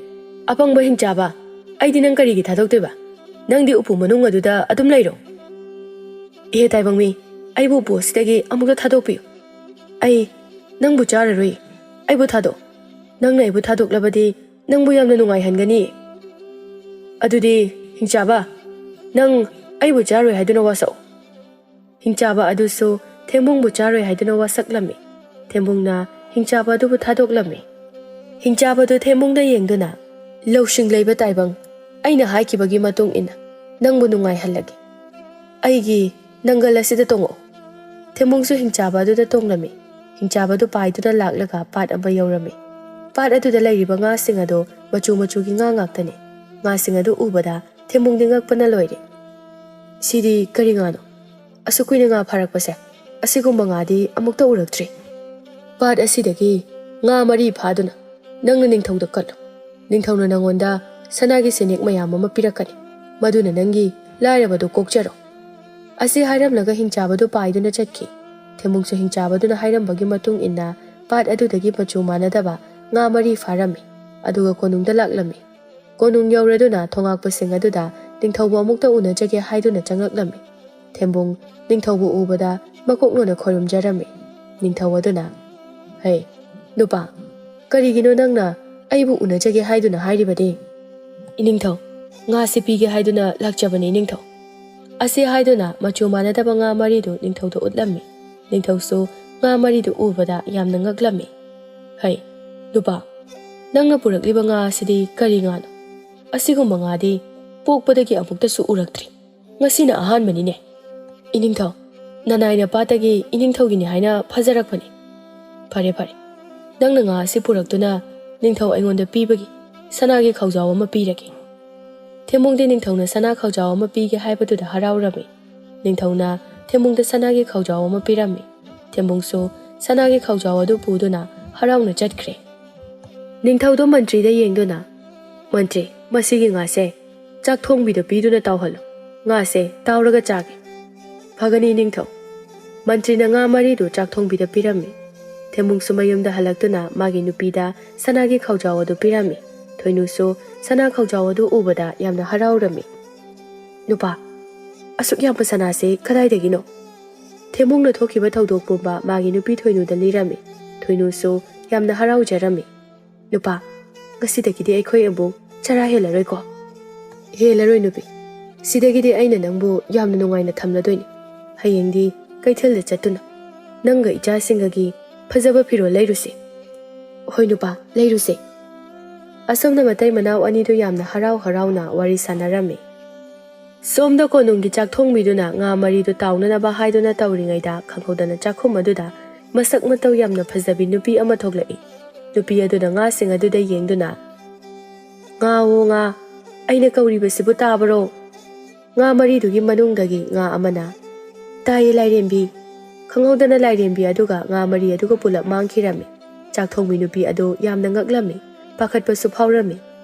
ꯑꯄꯪꯕ ꯍꯤꯡꯆꯥꯕ, ꯑꯩꯗꯤ ꯅꯪ ꯀꯔꯤꯒꯤ ꯊꯥꯗꯣꯛꯇꯣꯏꯕ? ꯅꯪꯗꯤ ꯎꯄꯨ ꯃꯅꯨꯡ ꯑꯗꯨꯗ ꯑꯗꯨꯝ ꯂꯩꯔꯣ꯫" "ꯏꯍꯦ ꯇꯥꯏꯕꯪ ꯃꯤ, ꯑꯩꯕꯨ ꯎꯄꯨ ꯑꯁꯤꯗꯒꯤ ꯑꯃꯨꯛꯇ ꯊꯥꯗꯣꯛꯄꯤꯌꯨ꯫ ꯑꯩ ꯅꯪꯕꯨ ꯆꯥꯔꯔꯣꯏ꯫ ꯑꯩꯕꯨ ꯊꯥꯗꯣꯛ꯫ ꯅꯪꯅ ꯑꯩꯕꯨ ꯊꯥꯗꯣꯛꯂꯕꯗꯤ ꯅꯪꯕꯨ ꯌꯥꯝꯅ ꯅꯨꯡꯉꯥꯏꯍꯟꯒꯅꯤ꯫" "ꯑꯗꯨꯗꯤ ꯍꯤꯡꯆꯥꯕ, ꯅꯪ ꯑꯩꯕꯨ ꯆꯥꯔꯣꯏ ꯍꯥꯏꯗꯨꯅ ꯋꯥꯁꯛꯎ꯫" ꯍꯤꯡꯆꯥꯕ ꯑꯗꯨꯁꯨ ꯊꯦꯝꯕꯣꯡꯕꯨ ꯆꯥꯔꯣꯏ ꯍꯥꯏꯗꯨꯅ ꯋꯥꯁꯛꯂꯝꯃꯤ꯫ ꯊꯦꯝꯕꯣꯡꯅ ꯍꯤꯡꯆꯥꯕ ꯑꯗꯨꯕꯨ ꯊꯥꯗꯣꯛꯂꯝꯃꯤ꯫ ꯍꯤꯡꯆꯥꯕ ꯑꯗꯨ ꯊꯦꯝꯕꯣꯡꯗ ꯌꯦꯡꯗꯨꯅ, "ꯂꯧꯁꯤꯡ ꯂꯩꯕ ꯇꯥꯏꯕꯪ, ꯑꯩꯅ ꯍꯥꯏꯈꯤꯕꯒꯤ ꯃꯇꯨꯡ ꯏꯟꯅ ꯅꯪꯕꯨ ꯅꯨꯡꯉꯥꯏꯍꯜꯂꯒꯦ꯫ ꯑꯩꯒꯤ ꯅꯪꯒꯜ ꯑꯁꯤꯗ ꯇꯣꯡꯉꯛꯎ꯫" ꯊꯦꯝꯕꯣꯡꯁꯨ ꯍꯤꯡꯆꯥꯕ ꯑꯗꯨꯗ ꯇꯣꯡꯂꯝꯃꯤ꯫ ꯍꯤꯡꯆꯥꯕ ꯑꯗꯨ ꯄꯥꯏꯗꯨꯅ ꯂꯥꯛꯂꯒ ꯄꯥꯠ ꯑꯃ ꯌꯧꯔꯝꯃꯤ꯫ ꯄꯥꯠ ꯑꯗꯨꯗ ꯂꯩꯔꯤꯕ ꯉꯥꯁꯤꯡ ꯑꯗꯨ ꯃꯆꯨ ꯃꯆꯨꯒꯤ ꯉꯥ ꯉꯥꯛꯇꯅꯤ꯫ ꯉꯥꯁꯤꯡ ꯑꯗꯨ ꯎꯕꯗ ꯊꯦꯝꯕꯣꯡꯗꯤ ꯉꯛꯄꯅ ꯂꯣꯏꯔꯦ꯫ "ꯁꯤꯗꯤ ꯀꯔꯤ ꯉꯥꯅꯣ? ꯑꯁꯨꯛ ꯀꯨꯏꯅ ꯉꯥ ꯐꯥꯔꯛꯄꯁꯦ, ꯑꯁꯤꯒꯨꯝꯕ ꯉꯥꯗꯤ ꯑꯃꯨꯛꯇ ꯎꯔꯛꯇ꯭ꯔꯤ꯫ ꯄꯥꯠ ꯑꯁꯤꯗꯒꯤ ꯉꯥ ꯃꯔꯤ ꯐꯥꯗꯨꯅ ꯅꯪꯅ ꯅꯤꯡꯊꯧꯗ ꯀꯠꯂꯨ꯫ ꯅꯤꯡꯊꯧꯅ ꯅꯪꯉꯣꯟꯗ ꯁꯅꯥꯒꯤ ꯁꯦꯟꯌꯦꯛ ꯃꯌꯥꯝ ꯑꯃ ꯄꯤꯔꯛꯀꯅꯤ꯫ ꯃꯗꯨꯅ ꯅꯪꯒꯤ ꯂꯥꯏꯔꯕꯗꯨ ꯀꯣꯛꯆꯔꯣ꯫ ꯑꯁꯤ ꯍꯥꯏꯔꯝꯂꯒ ꯍꯤꯡꯆꯥꯕꯗꯨ ꯄꯥꯏꯗꯨꯅ ꯆꯠꯈꯤ꯫ ꯊꯦꯝꯕꯨꯡꯁꯨ ꯍꯤꯡꯆꯥꯕꯗꯨꯅ ꯍꯥꯏꯔꯝꯕꯒꯤ ꯃꯇꯨꯡ ꯏꯟꯅ ꯄꯥꯠ ꯑꯗꯨꯗꯒꯤ ꯃꯆꯨ ꯃꯥꯟꯅꯗꯕ ꯉꯥ ꯃꯔꯤ ꯐꯥꯔꯝꯃꯤ꯫ ꯑꯗꯨꯒ ꯀꯣꯅꯨꯡꯗ ꯂꯥꯛꯂꯝꯃꯤ꯫ ꯀꯣꯅꯨꯡ ꯌꯧꯔꯗꯨꯅ ꯊꯣꯉꯥꯛꯄꯁꯤꯡ ꯑꯗꯨꯗ ꯅꯤꯡꯊꯧꯕꯨ ꯑꯃꯨꯛꯇ ꯎꯅꯖꯒꯦ ꯍꯥꯏꯗꯨꯅ ꯆꯪꯂꯛꯂꯝꯃꯤ꯫ ꯊꯦꯝꯕꯨꯡ ꯅꯤꯡꯊꯧꯕꯨ ꯎꯕꯗ ꯃꯀꯣꯛ ꯅꯣꯟꯅ ꯈꯣꯏꯔꯨꯝꯖꯔꯝꯃꯤ꯫ ꯅꯤꯡꯊꯧ ꯑꯗꯨꯅ, "ꯍꯦ, ꯅꯨꯄꯥ, ꯀꯔꯤꯒꯤꯅꯣ ꯅꯪꯅ ꯑꯩꯕꯨ ꯎꯅꯖꯒꯦ ꯍꯥꯏꯗꯨꯅ ꯍꯥꯏꯔꯤꯕꯗꯤ?" "ꯏꯅꯤꯡꯊꯧ, ꯉꯥꯁꯤ ꯄꯤꯒꯦ ꯍꯥꯏꯗꯨꯅ ꯂꯥꯛꯆꯕꯅꯤ, ꯏꯅꯤꯡꯊꯧ꯫" ꯑꯁꯤ ꯍꯥꯏꯗꯨꯅ ꯃꯆꯨ ꯃꯥꯟꯅꯗꯕ ꯉꯥ ꯃꯔꯤꯗꯨ ꯅꯤꯡꯊꯧꯗ ꯎꯠꯂꯝꯃꯤ꯫ ꯅꯤꯡꯊꯧꯁꯨ ꯉꯥ ꯃꯔꯤꯗꯨ ꯎꯕꯗ ꯌꯥꯝꯅ ꯉꯛꯂꯝꯃꯤ꯫ "ꯍꯩ, ꯅꯨꯄꯥ, ꯅꯪꯅ ꯄꯨꯔꯛꯂꯤꯕ ꯉꯥ ꯑꯁꯤꯗꯤ ꯀꯔꯤ ꯉꯥꯅꯣ? ꯑꯁꯤꯒꯨꯝꯕ ꯉꯥꯗꯤ ꯄꯣꯛꯄꯗꯒꯤ ꯑꯃꯨꯛꯇꯁꯨ ꯎꯔꯛꯇ꯭ꯔꯤ꯫ ꯉꯁꯤꯅ ꯑꯍꯥꯟꯕꯅꯤꯅꯦ꯫" "ꯏꯅꯤꯡꯊꯧ, ꯅꯅꯥꯏꯅ ꯄꯥꯠꯇꯒꯤ ꯏꯅꯤꯡꯊꯧꯒꯤꯅꯤ ꯍꯥꯏꯅ ꯐꯥꯖꯔꯛꯄꯅꯤ꯫" "ꯐꯔꯦ, ꯐꯔꯦ, ꯅꯪꯅ ꯉꯥ ꯑꯁꯤ ꯄꯨꯔꯛꯇꯨꯅ ꯅꯤꯡꯊꯧ ꯑꯩꯉꯣꯟꯗ ꯄꯤꯕꯒꯤ ꯁꯅꯥꯒꯤ ꯈꯥꯎꯖꯥꯎ ꯑꯃ ꯄꯤꯔꯒꯦ꯫" ꯊꯦꯝꯕꯨꯡꯗꯤ ꯅꯤꯡꯊꯧꯅ ꯁꯅꯥ ꯈꯥꯎꯖꯥꯎ ꯑꯃ ꯄꯤꯒꯦ ꯍꯥꯏꯕꯗꯨꯗ ꯍꯔꯥꯎꯔꯝꯃꯤ꯫ ꯅꯤꯡꯊꯧꯅ ꯊꯦꯝꯕꯨꯡꯗ ꯁꯅꯥꯒꯤ ꯈꯥꯎꯖꯥꯎ ꯑꯃ ꯄꯤꯔꯝꯃꯤ꯫ ꯊꯦꯝꯕꯨꯡꯁꯨ ꯁꯅꯥꯒꯤ ꯈꯥꯎꯖꯥꯎ ꯑꯗꯨ ꯄꯨꯗꯨꯅ ꯍꯔꯥꯎꯅ ꯆꯠꯈ꯭ꯔꯦ꯫ ꯅꯤꯡꯊꯧꯗꯣ ꯃꯟꯇ꯭ꯔꯤꯗ ꯌꯦꯡꯗꯨꯅ, "ꯃꯟꯇ꯭ꯔꯤ, ꯃꯁꯤꯒꯤ ꯉꯥꯁꯦ ꯆꯥꯛ ꯊꯣꯡꯕꯤꯗ ꯄꯤꯗꯨꯅ ꯇꯥꯎꯍꯜꯂꯨ꯫ ꯉꯥꯁꯦ ꯇꯥꯎꯔꯒ ꯆꯥꯒꯦ꯫" "ꯐꯒꯅꯤ, ꯅꯤꯡꯊꯧ꯫" ꯃꯟꯇ꯭ꯔꯤꯅ ꯉꯥ ꯃꯔꯤꯗꯨ ꯆꯥꯛ ꯊꯣꯡꯕꯤꯗ ꯄꯤꯔꯝꯃꯤ꯫ ꯊꯦꯝꯕꯨꯡꯁꯨ ꯃꯌꯨꯝꯗ ꯍꯜꯂꯛꯇꯨꯅ ꯃꯥꯒꯤ ꯅꯨꯄꯤꯗ ꯁꯅꯥꯒꯤ ꯈꯥꯎꯖꯥꯎ ꯑꯗꯨ ꯄꯤꯔꯝꯃꯤ꯫ ꯊꯣꯏꯅꯨꯁꯨ ꯁꯅꯥ ꯈꯥꯎꯖꯥꯎ ꯑꯗꯨ ꯎꯕꯗ ꯌꯥꯝꯅ ꯍꯔꯥꯎꯔꯝꯃꯤ꯫ "ꯅꯨꯄꯥ, ꯑꯁꯨꯛ ꯌꯥꯝꯕ ꯁꯅꯥꯁꯤ ꯀꯗꯥꯏꯗꯒꯤꯅꯣ?" ꯊꯦꯝꯕꯨꯡꯅ ꯊꯣꯛꯈꯤꯕ ꯊꯧꯗꯣꯛ ꯄꯨꯝꯕ ꯃꯥꯒꯤ ꯅꯨꯄꯤ ꯊꯣꯏꯅꯨꯗ ꯂꯤꯔꯝꯃꯤ꯫ ꯊꯣꯏꯅꯨꯁꯨ ꯌꯥꯝꯅ ꯍꯔꯥꯎꯖꯔꯝꯃꯤ꯫ "ꯅꯨꯄꯥ, ꯉꯁꯤꯗꯒꯤꯗꯤ ꯑꯩꯈꯣꯏ ꯑꯃꯨꯛ ꯆꯔꯥ ꯍꯦꯜꯂꯔꯣꯏꯀꯣ?" "ꯍꯦꯜꯂꯔꯣꯏ, ꯅꯨꯄꯤ꯫ ꯁꯤꯗꯒꯤꯗꯤ ꯑꯩꯅ ꯅꯪꯕꯨ ꯌꯥꯝꯅ ꯅꯨꯡꯉꯥꯏꯅ ꯊꯝꯂꯗꯣꯏꯅꯤ꯫ ꯍꯌꯦꯡꯗꯤ ꯀꯩꯊꯦꯜꯗ ꯆꯠꯇꯨꯅ ꯅꯪꯒ ꯏꯆꯥꯁꯤꯡꯒꯒꯤ ꯐꯖꯕ ꯐꯤꯔꯣꯜ ꯂꯩꯔꯨꯁꯤ꯫" "ꯍꯣꯏ ꯅꯨꯄꯥ, ꯂꯩꯔꯨꯁꯦ꯫" ꯑꯁꯨꯝꯅ ꯃꯇꯩ ꯃꯅꯥꯎ ꯑꯅꯤꯗꯨ ꯌꯥꯝꯅ ꯍꯔꯥꯎ ꯍꯔꯥꯎꯅ ꯋꯥꯔꯤ ꯁꯥꯟꯅꯔꯝꯃꯤ꯫ ꯁꯣꯝꯗ ꯀꯣꯅꯨꯡꯒꯤ ꯆꯥꯛ ꯊꯣꯡꯕꯤꯗꯨꯅ ꯉꯥ ꯃꯔꯤꯗꯨ ꯇꯥꯎꯅꯅꯕ ꯍꯥꯏꯗꯨꯅ ꯇꯧꯔꯤꯉꯩꯗ, ꯈꯪꯍꯧꯗꯅ ꯆꯥꯛꯈꯨꯝ ꯑꯗꯨꯗ ꯃꯁꯛ ꯃꯇꯧ ꯌꯥꯝꯅ ꯐꯖꯕꯤ ꯅꯨꯄꯤ ꯑꯃ ꯊꯣꯛꯂꯛꯏ꯫ ꯅꯨꯄꯤ ꯑꯗꯨꯅ ꯉꯥꯁꯤꯡ ꯑꯗꯨꯗ ꯌꯦꯡꯗꯨꯅ, "ꯉꯥꯋꯣ ꯉꯥ, ꯑꯩꯅ ꯀꯧꯔꯤꯕꯁꯤꯕꯨ ꯇꯥꯕꯔꯣ?" ꯉꯥ ꯃꯔꯤꯗꯨꯒꯤ ꯃꯅꯨꯡꯗꯒꯤ ꯉꯥ ꯑꯃꯅ, "ꯇꯥꯏꯌꯦ ꯂꯥꯏꯔꯦꯝꯕꯤ"꯫ ꯈꯪꯍꯧꯗꯅ ꯂꯥꯏꯔꯦꯝꯕꯤ ꯑꯗꯨꯒ ꯉꯥ ꯃꯔꯤ ꯑꯗꯨꯒ ꯄꯨꯂꯞ ꯃꯥꯡꯈꯤꯔꯝꯃꯤ꯫ ꯆꯥꯛ ꯊꯣꯡꯕꯤ ꯅꯨꯄꯤ ꯑꯗꯨ ꯌꯥꯝꯅ ꯉꯛꯂꯝꯃꯤ, ꯄꯥꯈꯠꯄꯁꯨ ꯐꯥꯎꯔꯝꯃꯤ꯫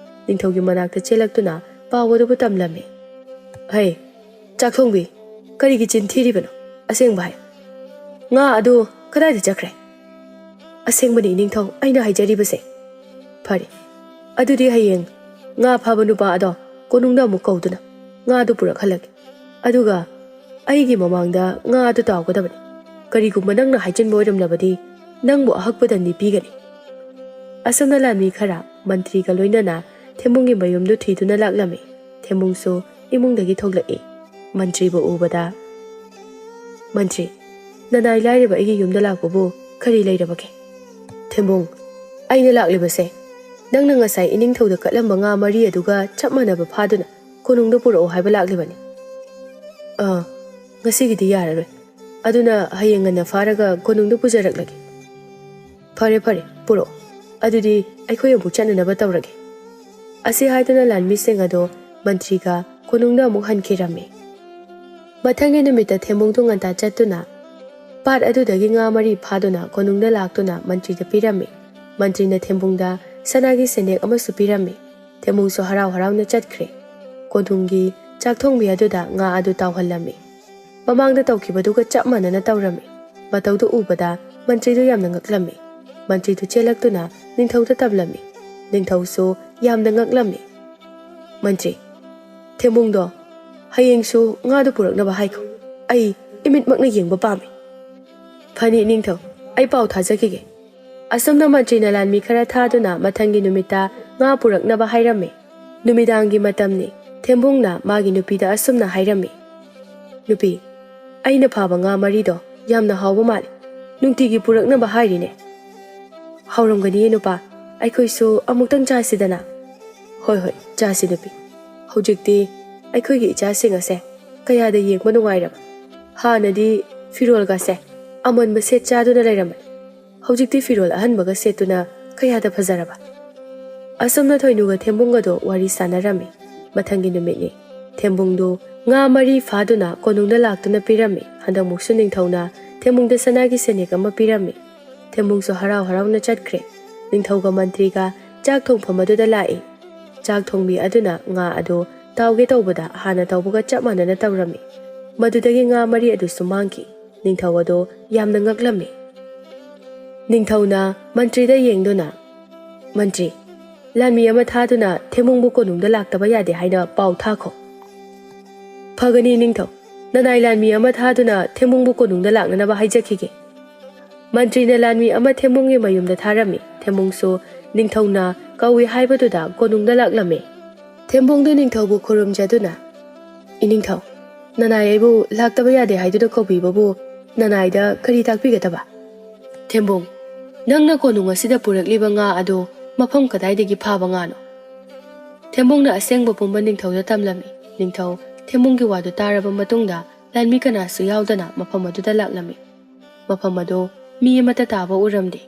ꯅꯤꯡꯊꯧꯒꯤ ꯃꯅꯥꯛꯇ ꯆꯦꯜꯂꯛꯇꯨꯅ ꯄꯥꯎ ꯑꯗꯨꯕꯨ ꯇꯝꯂꯝꯃꯤ꯫ "ꯍꯩ, ꯆꯥꯛ ꯊꯣꯡꯕꯤ, ꯀꯔꯤꯒꯤ ꯆꯤꯟ ꯊꯤꯔꯤꯕꯅꯣ? ꯑꯁꯦꯡꯕ ꯍꯥꯏ, ꯉꯥ ꯑꯗꯨ ꯀꯗꯥꯏꯗ ꯆꯠꯈ꯭ꯔꯦ?" "ꯑꯁꯦꯡꯕꯅꯤ ꯏꯅꯤꯡꯊꯧ, ꯑꯩꯅ ꯍꯥꯏꯖꯔꯤꯕꯁꯦ"꯫ "ꯐꯔꯦ, ꯑꯗꯨꯗꯤ ꯍꯌꯦꯡ ꯉꯥ ꯐꯥꯕ ꯅꯨꯄꯥ ꯑꯗꯣ ꯀꯣꯅꯨꯡꯗ ꯑꯃꯨꯛ ꯀꯧꯗꯨꯅ ꯉꯥꯗꯨ ꯄꯨꯔꯛꯍꯜꯂꯒꯦ꯫ ꯑꯗꯨꯒ ꯑꯩꯒꯤ ꯃꯃꯥꯡꯗ ꯉꯥ ꯑꯗꯨ ꯇꯥꯎꯒꯗꯕꯅꯤ꯫ ꯀꯔꯤꯒꯨꯝꯕ ꯅꯪꯅ ꯍꯥꯏꯖꯤꯟꯕ ꯑꯣꯏꯔꯝꯂꯕꯗꯤ ꯅꯪꯕꯨ ꯑꯍꯛꯄ ꯗꯟꯗꯤ ꯄꯤꯒꯅꯤ"꯫ ꯑꯁꯨꯝꯅ ꯂꯥꯟꯃꯤ ꯈꯔ ꯃꯟꯇ꯭ꯔꯤꯒ ꯂꯣꯏꯅꯅ ꯊꯦꯝꯕꯨꯡꯒꯤ ꯃꯌꯨꯝꯗꯨ ꯊꯤꯗꯨꯅ ꯂꯥꯛꯂꯝꯃꯤ꯫ ꯊꯦꯝꯕꯨꯡꯁꯨ ꯏꯃꯨꯡꯗꯒꯤ ꯊꯣꯛꯂꯛꯏ꯫ ꯃꯟꯇ꯭ꯔꯤꯕꯨ ꯎꯕꯗ, "ꯃꯟꯇ꯭ꯔꯤ, ꯅꯅꯥꯏ ꯂꯥꯏꯔꯕ ꯑꯩꯒꯤ ꯌꯨꯝꯗ ꯂꯥꯛꯄꯕꯨ ꯀꯔꯤ ꯂꯩꯔꯕꯒꯦ?" "ꯊꯦꯝꯕꯨꯡ, ꯑꯩꯅ ꯂꯥꯛꯂꯤꯕꯁꯦ ꯅꯪꯅ ꯉꯁꯥꯏ ꯏꯅꯤꯡꯊꯧꯗ ꯀꯠꯂꯝꯕ ꯉꯥ ꯃꯔꯤ ꯑꯗꯨꯒ ꯆꯞ ꯃꯥꯟꯅꯕ ꯐꯥꯗꯨꯅ ꯀꯣꯅꯨꯡꯗ ꯄꯨꯔꯛꯑꯣ ꯍꯥꯏꯕ ꯂꯥꯛꯂꯤꯕꯅꯤ"꯫ "ꯑꯥ, ꯉꯁꯤꯒꯤꯗꯤ ꯌꯥꯔꯔꯣꯏ꯫ ꯑꯗꯨꯅ ꯍꯌꯦꯡ ꯉꯟꯅ ꯐꯥꯔꯒ ꯀꯣꯅꯨꯡꯗ ꯄꯨꯖꯔꯛꯂꯒꯦ"꯫ "ꯐꯔꯦ, ꯐꯔꯦ, ꯄꯨꯔꯛꯑꯣ꯫ ꯑꯗꯨꯗꯤ ꯑꯩꯈꯣꯏ ꯑꯃꯨꯛ ꯆꯠꯅꯅꯕ ꯇꯧꯔꯒꯦ"꯫ ꯑꯁꯤ ꯍꯥꯏꯗꯨꯅ ꯂꯥꯟꯃꯤꯁꯤꯡ ꯑꯗꯣ ꯃꯟꯇ꯭ꯔꯤꯒ ꯀꯣꯅꯨꯡꯗ ꯑꯃꯨꯛ ꯍꯟꯈꯤꯔꯝꯃꯤ꯫ ꯃꯊꯪꯒꯤ ꯅꯨꯃꯤꯠꯇ ꯊꯦꯝꯕꯨꯡꯗꯨ ꯉꯟꯇꯥ ꯆꯠꯇꯨꯅ ꯄꯥꯠ ꯑꯗꯨꯗꯒꯤ ꯉꯥ ꯃꯔꯤ ꯐꯥꯗꯨꯅ ꯀꯣꯅꯨꯡꯗ ꯂꯥꯛꯇꯨꯅ ꯃꯟꯇ꯭ꯔꯤꯗ ꯄꯤꯔꯝꯃꯤ꯫ ꯃꯟꯇ꯭ꯔꯤꯅ ꯊꯦꯝꯕꯨꯡꯗ ꯁꯅꯥꯒꯤ ꯁꯦꯟꯌꯦꯛ ꯑꯃꯁꯨ ꯄꯤꯔꯝꯃꯤ꯫ ꯊꯦꯝꯕꯨꯡꯁꯨ ꯍꯔꯥꯎ ꯍꯔꯥꯎꯅ ꯆꯠꯈ꯭ꯔꯦ꯫ ꯀꯣꯅꯨꯡꯒꯤ ꯆꯥꯛ ꯊꯣꯡꯕꯤ ꯑꯗꯨꯗ ꯉꯥ ꯑꯗꯨ ꯇꯥꯎꯍꯜꯂꯝꯃꯤ꯫ ꯃꯃꯥꯡꯗ ꯇꯧꯈꯤꯕꯗꯨꯒ ꯆꯞ ꯃꯥꯟꯅꯅ ꯇꯧꯔꯝꯃꯤ꯫ ꯃꯇꯧꯗꯨ ꯎꯕꯗ ꯃꯟꯇ꯭ꯔꯤꯗꯨ ꯌꯥꯝꯅ ꯉꯛꯂꯝꯃꯤ꯫ ꯃꯟꯇ꯭ꯔꯤꯗꯨ ꯆꯦꯜꯂꯛꯇꯨꯅ ꯅꯤꯡꯊꯧꯗ ꯇꯝꯂꯝꯃꯤ꯫ ꯅꯤꯡꯊꯧꯁꯨ ꯌꯥꯝꯅ ꯉꯛꯂꯝꯃꯤ꯫ "ꯃꯟꯇ꯭ꯔꯤ, ꯊꯦꯝꯕꯨꯡꯗꯣ ꯍꯌꯦꯡꯁꯨ ꯉꯥꯗꯨ ꯄꯨꯔꯛꯅꯕ ꯍꯥꯏꯈꯣ꯫ ꯑꯩ ꯏꯃꯤꯠꯃꯛꯅ ꯌꯦꯡꯕ ꯄꯥꯝꯃꯤ"꯫ "ꯐꯅꯤ ꯏꯅꯤꯡꯊꯧ, ꯑꯩ ꯄꯥꯎ ꯊꯥꯖꯈꯤꯒꯦ"꯫ ꯑꯁꯨꯝꯅ ꯃꯟꯇ꯭ꯔꯤꯅ ꯂꯥꯟꯃꯤ ꯈꯔ ꯊꯥꯗꯨꯅ ꯃꯊꯪꯒꯤ ꯅꯨꯃꯤꯠꯇ ꯉꯥ ꯄꯨꯔꯛꯅꯕ ꯍꯥꯏꯔꯝꯃꯤ꯫ ꯅꯨꯃꯤꯗꯥꯡꯒꯤ ꯃꯇꯝꯅꯤ꯫ ꯊꯦꯝꯕꯨꯡꯅ ꯃꯥꯒꯤ ꯅꯨꯄꯤꯗ ꯑꯁꯨꯝꯅ ꯍꯥꯏꯔꯝꯃꯤ, "ꯅꯨꯄꯤ, ꯑꯩꯅ ꯐꯥꯕ ꯉꯥ ꯃꯔꯤꯗꯣ ꯌꯥꯝꯅ ꯍꯥꯎꯕ ꯃꯥꯜꯂꯤ꯫ ꯅꯨꯡꯇꯤꯒꯤ ꯄꯨꯔꯛꯅꯕ ꯍꯥꯏꯔꯤꯅꯦ"꯫ "ꯍꯥꯎꯔꯝꯒꯅꯤꯌꯦ ꯅꯨꯄꯥ, ꯑꯩꯈꯣꯏꯁꯨ ꯑꯃꯨꯛꯇꯪ ꯆꯥꯁꯤꯗꯅ"꯫ "ꯍꯣꯏ, ꯍꯣꯏ, ꯆꯥꯁꯤ ꯅꯨꯄꯤ꯫ ꯍꯧꯖꯤꯛꯇꯤ ꯑꯩꯈꯣꯏꯒꯤ ꯏꯆꯥꯁꯤꯡ ꯑꯁꯦ ꯀꯌꯥꯗ ꯌꯦꯡꯕ ꯅꯨꯡꯉꯥꯏꯔꯕ꯫ ꯍꯥꯟꯅꯗꯤ ꯐꯤꯔꯣꯜꯒꯁꯦ ꯑꯃꯟꯕ ꯁꯦꯠ ꯆꯥꯗꯨꯅ ꯂꯩꯔꯝꯕꯅꯤ꯫ ꯍꯧꯖꯤꯛꯇꯤ ꯐꯤꯔꯣꯜ ꯑꯍꯟꯕꯒ ꯁꯦꯠꯇꯨꯅ ꯀꯌꯥꯗ ꯐꯖꯔꯕ"꯫ ꯑꯁꯨꯝꯅ ꯊꯣꯏꯅꯨꯒ ꯊꯦꯝꯕꯨꯡꯒꯗꯣ ꯋꯥꯔꯤ ꯁꯥꯟꯅꯔꯝꯃꯤ꯫ ꯃꯊꯪꯒꯤ ꯅꯨꯃꯤꯠꯅꯤ꯫ ꯊꯦꯝꯕꯨꯡꯗꯨ ꯉꯥ ꯃꯔꯤ ꯐꯥꯗꯨꯅ ꯀꯣꯅꯨꯡꯗ ꯂꯥꯛꯇꯨꯅ ꯄꯤꯔꯝꯃꯤ꯫ ꯍꯟꯗꯛꯃꯨꯛꯁꯨ ꯅꯤꯡꯊꯧꯅ ꯊꯦꯝꯕꯨꯡꯗ ꯁꯅꯥꯒꯤ ꯁꯦꯟꯌꯦꯛ ꯑꯃ ꯄꯤꯔꯝꯃꯤ꯫ ꯊꯦꯝꯕꯨꯡꯁꯨ ꯍꯔꯥꯎ ꯍꯔꯥꯎꯅ ꯆꯠꯈ꯭ꯔꯦ꯫ ꯅꯤꯡꯊꯧꯒ ꯃꯟꯇ꯭ꯔꯤꯒ ꯆꯥꯛ ꯊꯣꯡꯐꯝ ꯑꯗꯨꯗ ꯂꯥꯛꯏ꯫ ꯆꯥꯛ ꯊꯣꯡꯕꯤ ꯑꯗꯨꯅ ꯉꯥ ꯑꯗꯨ ꯇꯥꯎꯒꯦ ꯇꯧꯕꯗ ꯍꯥꯟꯅ ꯇꯧꯕꯒ ꯆꯞ ꯃꯥꯟꯅꯅ ꯇꯧꯔꯝꯃꯤ꯫ ꯃꯗꯨꯗꯒꯤ ꯉꯥ ꯃꯔꯤ ꯑꯗꯨꯁꯨ ꯃꯥꯡꯈꯤ꯫ ꯅꯤꯡꯊꯧ ꯑꯗꯨ ꯌꯥꯝꯅ ꯉꯛꯂꯝꯃꯤ꯫ ꯅꯤꯡꯊꯧꯅ ꯃꯟꯇ꯭ꯔꯤꯗ ꯌꯦꯡꯗꯨꯅ, "ꯃꯟꯇ꯭ꯔꯤ, ꯂꯥꯟꯃꯤ ꯑꯃ ꯊꯥꯗꯨꯅ ꯊꯦꯝꯕꯨꯡꯕꯨ ꯀꯣꯅꯨꯡꯗ ꯂꯥꯛꯇꯕ ꯌꯥꯗꯦ ꯍꯥꯏꯅ ꯄꯥꯎ ꯊꯥꯈꯣ꯫" "ꯐꯒꯅꯤ ꯅꯤꯡꯊꯧ, ꯅꯅꯥꯏ ꯂꯥꯟꯃꯤ ꯑꯃ ꯊꯥꯗꯨꯅ ꯊꯦꯝꯕꯨꯡꯕꯨ ꯀꯣꯅꯨꯡꯗ ꯂꯥꯛꯅꯅꯕ ꯍꯥꯏꯖꯈꯤꯒꯦ꯫" ꯃꯟꯇ꯭ꯔꯤꯅ ꯂꯥꯟꯃꯤ ꯑꯃ ꯊꯦꯝꯕꯨꯡꯒꯤ ꯃꯌꯨꯝꯗ ꯊꯥꯔꯝꯃꯤ꯫ ꯊꯦꯝꯕꯨꯡꯁꯨ ꯅꯤꯡꯊꯧꯅ ꯀꯧꯏ ꯍꯥꯏꯕꯗꯨꯗ ꯀꯣꯅꯨꯡꯗ ꯂꯥꯛꯂꯝꯃꯤ꯫ ꯊꯦꯝꯕꯨꯡꯗꯨ ꯅꯤꯡꯊꯧꯕꯨ ꯈꯨꯔꯨꯝꯖꯗꯨꯅ, "ꯏꯅꯤꯡꯊꯧ, ꯅꯅꯥꯏ ꯑꯩꯕꯨ ꯂꯥꯛꯇꯕ ꯌꯥꯗꯦ ꯍꯥꯏꯗꯨꯅ ꯀꯧꯕꯤꯕꯕꯨ ꯅꯅꯥꯏꯗ ꯀꯔꯤ ꯇꯥꯛꯄꯤꯒꯗꯕ?" "ꯊꯦꯝꯕꯨꯡ, ꯅꯪꯅ ꯀꯣꯅꯨꯡ ꯑꯁꯤꯗ ꯄꯨꯔꯛꯂꯤꯕ ꯉꯥ ꯑꯗꯨ ꯃꯐꯝ ꯀꯗꯥꯏꯗꯒꯤ ꯐꯥꯕ ꯉꯥꯅꯣ?" ꯊꯦꯝꯕꯨꯡꯅ ꯑꯁꯦꯡꯕ ꯄꯨꯝꯕ ꯅꯤꯡꯊꯧꯗ ꯇꯝꯂꯝꯃꯤ꯫ ꯅꯤꯡꯊꯧ ꯊꯦꯝꯕꯨꯡꯒꯤ ꯋꯥꯗꯨ ꯇꯥꯔꯕ ꯃꯇꯨꯡꯗ ꯂꯥꯟꯃꯤ ꯀꯅꯥꯁꯨ ꯌꯥꯎꯗꯅ ꯃꯐꯝ ꯑꯗꯨꯗ ꯂꯥꯛꯂꯝꯃꯤ꯫ ꯃꯐꯝ ꯑꯗꯨ ꯃꯤ ꯑꯃꯠꯇ ꯇꯥꯕ ꯎꯔꯝꯗꯦ꯫